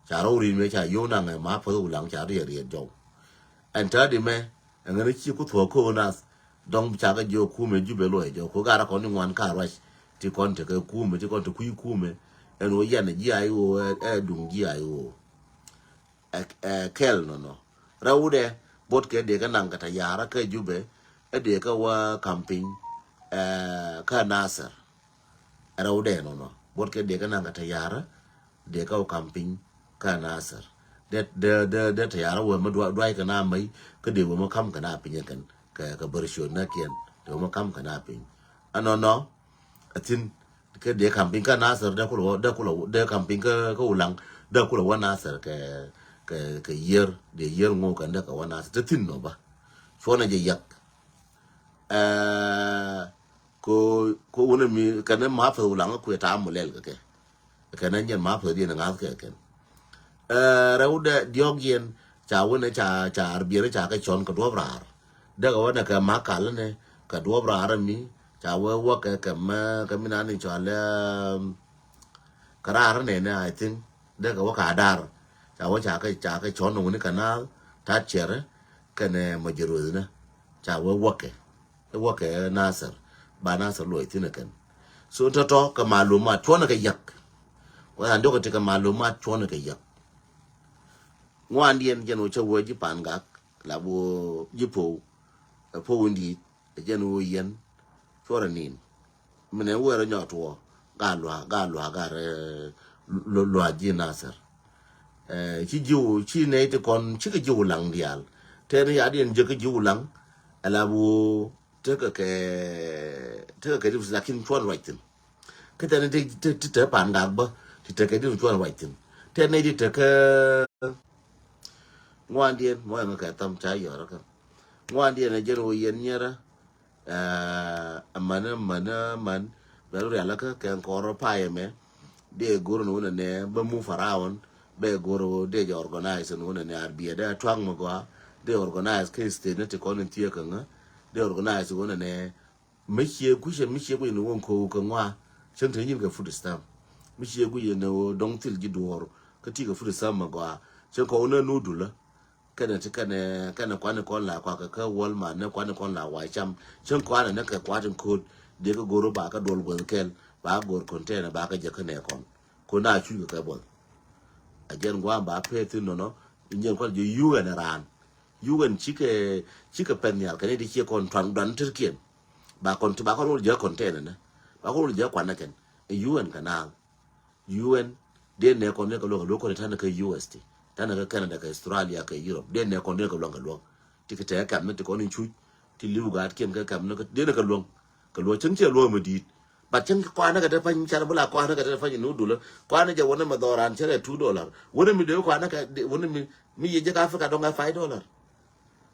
Ca rɔ wä ri̱n mëë ca yow naŋ ɛ ma päth Ulaŋ ca rɔ riɛr riɛr jɔw. Ɛn täädi mɛ ɛŋɛ ni ci ku thuɔ̱k kä Nath. Dɔ̱ŋ ca kɛ jiök kumɛ Jubɛ luɔc jɔw ku garɛ kɔn ni ŋuan ka ruac. Ti kɔn tekɛ kumɛ ti kɔn te kui̱ kumɛ. Ɛn wä yɛn ɛ ji̱ ay wä ɛ duŋ ji̱ ay wä. Ɛ, ɛ, kɛl nɔnɔ. Rɛwdɛ bot kɛ dee kä naŋ kɛ tayara kä Jubɛ ɛ dee kä wä camping, ɛ, kä Nasir. Rɛwdɛ nɔnɔ bot kɛ dee kä naŋ kɛ tayara dee kä wä camping kä Nasir. Dee, dee, dee, dee tayara wä mɛ duay, duay kɛ na mɛy kä dee wä mɛ kam kɛ na piny kɛn kɛ, kɛ bärciöt na kiɛn dee wä mɛ kam kɛ na piny. Ɛnɔnɔ. Ɛ thi̱n kɛ dee camping kä Nasir dee kulɛ wä dee kulɛ wä dee camping kä kä Ulaŋ dee kulɛ wä Nasir kɛ kɛ kɛ yier dee yier ŋo̱o̱k kɛn dee kɛ wä Nasir te thi̱n nɔ bä. Cuɔnɛ jɛ yak. Ɛɛ ko ko wunɛ mi kɛn ma päth Ulaŋ kuɛ ta̱a̱ mɔ lɛl kɛ kɛ. Kɛn ɛ nyɛn ma päth diɛn ŋa̱th kɛ kɛn. Ɛ rɛwdɛ diɔ̱k yɛn ca wunɛ ca ca arbiɛn ca kɛ cɔn kɛ duɔ̱p raar. Dee kɛ wä nɛ kɛ ma kal nɛ kɛ duɔ̱p raar mi ca wee wäkɛ kɛ mɛ kɛ mi nani cɔal ɛ kɛ raar nɛnɛ I think dee kɛ wä ka dar ca wä ca kɛ ca kɛ cɔn wuni kɛ na tat cɛrɛ kɛnɛ mɛ jɛ rueth nɛ ca wee wäkɛ. Wäkɛ Nasir ba Nasir luɔc thin kɛn. So tɔtɔ kɛ malumat cuɔnɛ kɛ yak. Wä an diɔkɛ ti kɛ malumat cuɔnɛ kɛ yak. Ŋuan diɛn jɛn wä cä wee ji̱ pan gak la bu ji̱ pow. Ɛ pow in di̱i̱t ɛ jɛn wä yɛn. Cuɔrɛ nin minɛ wä rɛ nyɔt wä ga lua̱a̱ ga lua̱a̱ ga rɛ lua̱a̱ ji̱ Nasir. Ɛ ci ji̱ wä ci nɛy ti kɔn cikɛ ji̱ wä laŋ diaal. Tɛn ya diɛn jek ji̱ wä laŋ. Ɛ la bu tekɛ kɛ tekɛ kɛ dip lakin cuɔn ruac thin. Kä tɛn ti ti te pan gak bä ti tekɛ dip cuɔn ruac thin. Tɛn nɛy ti tekɛ Ŋuandiɛn mɔ ɛŋɛ kɛ tham ca yɔrä kä. Ŋuandiɛn ɛ jɛn wä yɛn nyɛrä. Ɛ män ɛ män ɛ män bɛ lu rialä kä kɛ kɔr payɛ mɛ. Dee go̱r ni wunɛ nɛ bä move around bɛ go̱r wä dee jɛ organize ni wunɛ nɛ arbiɛ dee tuaŋ mi gɔaa dee organize kä state ni ti kɔn in thiee kä ŋä. Dee organize wunɛ nɛ Mi cie guic ɛ mi cie guic ni wä ŋ ko̱o̱k kɛ ŋua. Cäŋ te nyin kɛ food stamp. Mi cie guic ɛ ni wä dɔŋ thil ji̱ duɔ̱ɔ̱r kä ti kɛ food stamp mɛ gɔaa. Cäŋ kɔn wä ni nu dulä. Kɛnɛ ti kɛnɛ kɛnɛ kuani kɔn la kuakɛ kä Walmart ni kuani kɔn la wa cam. Cäŋ kuani ni kɛ kuat in ko̱o̱t dee kɛ go̱r ba kɛ duɔl guäth kɛl ba go̱r container ba kɛ jɛ kä nɛ kɔn. Ko na cuc kɛ kɛ buɔth. A jɛn gua̱a̱m ba pee thin nɔnɔ. Jɛn kual jɛ yuk ɛn raan. Yuk ɛn cikɛ cikɛ pɛn nhial kɛn i̱ di cie kɔn tuan duan tërkiɛn. Ba kɔn ti ba kɔn wol jɛ container nɛ ba kɔn wol jɛ kuan nɛ kɛn. U N kɛ naal. U N dee nɛ kɔn nɛ kɛ luɔk kɛ luɔk kɔn tanɛ kɛ U S ti tanɛ kɛ Canada kɛ Australia kɛ Europe dee nɛ kɔn nɛ kɛ luɔk kɛ luɔk. Ti kɛ tɛɛ kɛm ni ti kɔn in cuc ti li̱w gaat kiɛn kɛ kɛm ni dee nɛ kɛ luɔk. Kɛ luɔk cäŋ ciɛ luɔk mi di̱i̱t. But cäŋ kɔanɛ kɛ te pany cɛn bi la kɔanɛ kɛ te pany ni wudulä kɔanɛ jɛ wunɛ mi dhɔran cɛn ɛ two dollar wunɛ mi dee kɔanɛ kɛ wunɛ mi mi yie jɛ ka Africa dɔŋ ɛ five dollar.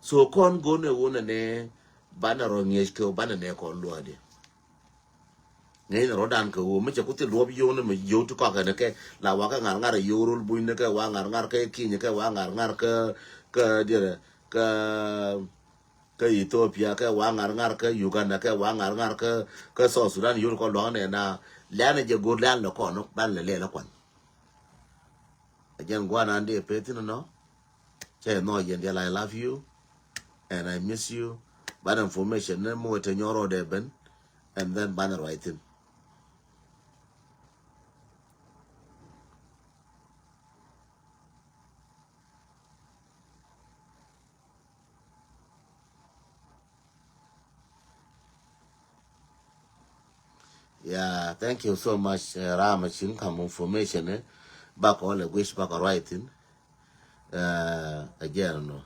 So kɔn go̱o̱n ɛ wunɛ nɛ banɛ rɔ ŋiɛc kɛ banɛ nɛ kɔn luɔ̱ɔ̱diɛ. Ŋäcnɛ rɔ̱dan kɛ ɣöö mi cɛ ku thil duɔ̱ɔ̱p yio̱w ni mi yio̱w ti kɔakɛ ni kɛ la wakä ŋa̱r ŋa̱r ɛ yio̱w rol buny ni kɛ wa ŋa̱r ŋa̱r kɛ Kenya kɛ wa ŋa̱r ŋa̱r kä kä diɛrɛ kä kä Ethiopia kɛ wa ŋa̱r ŋa̱r kä Uganda kɛ wa ŋa̱r ŋa̱r kä kä South Sudan yio̱w ni kɔn lua̱k nɛ na lɛ̈nɛ jɛ go̱o̱r lɛ̈n lɛ kɔn ban lɛ lɛl ɛ kuan. Ɛ jɛn gua̱a̱r nan dee peth thin nɔ. Cɛ nɔ yɛn dial I love you and I miss you. Ban information ni mi wä te nyɔr rɔɔdɛ ben and then ban ruac thin. Yeah, thank you so much. Ram a chin kam information, eh. Bak all a wish bak a right thing. Again, no.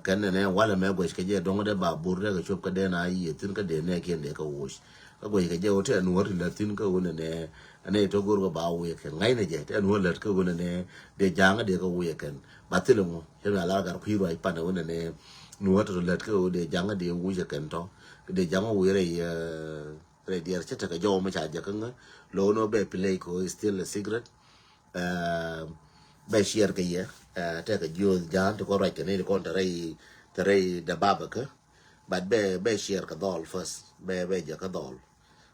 Kɛn nɛnɛ walɛ mɛ guɛc kɛ jɛ dɔŋ dɛ ba bur dɛ kɛ cop kɛ dɛ na yiëë thin kɛ dɛ nɛ kiɛn dɛ kɛ woc. Kɛ guɛc kɛ jɛ wä tɛ nuɔr ti lät thin kɛ wä nɛnɛ. Nɛ tɔ gor kɛ ba wä yɛ kɛ ŋa̱cnɛ jɛ tɛ nuɔr lät kɛ wä nɛnɛ. Dɛ ja̱ŋ dɛ kɛ wä yɛ kɛn ba thilɛ ŋu cɛ mɛ a lar gar kui̱ ruac panɛ wä nɛnɛ. Nuɔr tɔ lät kɛ wä dɛ ja̱ŋ dɛ wä yɛ kɛn tɔ kɛ dɛ ja̱ŋ wä yɛ rɛy. Rɛy diɛɛr cä tekɛ jɔw mi ca jɛ kä ŋä. Lo̱w ni wä bɛ play ko is still a secret. Bɛ share kɛ yɛ. Tekɛ jiöth ja̱a̱n ti kɔn ruac kɛ ni ti kɔn te rɛy te rɛy dɛ babä kä. But bɛ bɛ share kɛ dhɔl first bɛ bɛ jɛ kä dhɔl.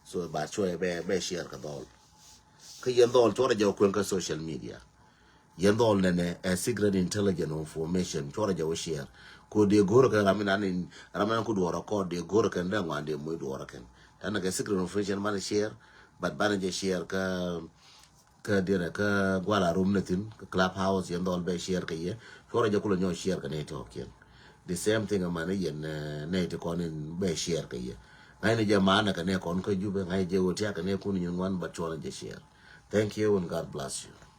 So but cuɛ bɛ bɛ share kɛ dhɔl. Kä yɛn dhɔl cuɔrɛ jɛ kueŋ kä social media. Yɛn dhɔl nɛnɛ ɛ secret intelligence information cuɔrɛ jɛ wä share. Ko dee go̱rä kɛ ram inan in ram inan ku duɔrä kɔ dee go̱rä kɛn dee ŋuan dee moc duɔrä kɛn. Tanɛ kɛ secret information banɛ share. But banɛ jɛ share kä kä dirɛ kä guala rum ni thin kä clubhouse yɛn dhɔl bɛ share kɛ yɛ. Cuɔrɛ jɛ kulɛ nyɔ share kɛ ni tɔkiɛn. The same thing man yɛn nɛ ti kɔn in bɛ share kɛ yɛ. Ŋa̱cnɛ jɛ maanɛ kɛ ni kɔn kä jupɛ ŋa̱cnɛ jɛ wä tiak kɛ ni kun nyin ŋuan but cuɔrɛ jɛ share. Thank you and God bless you.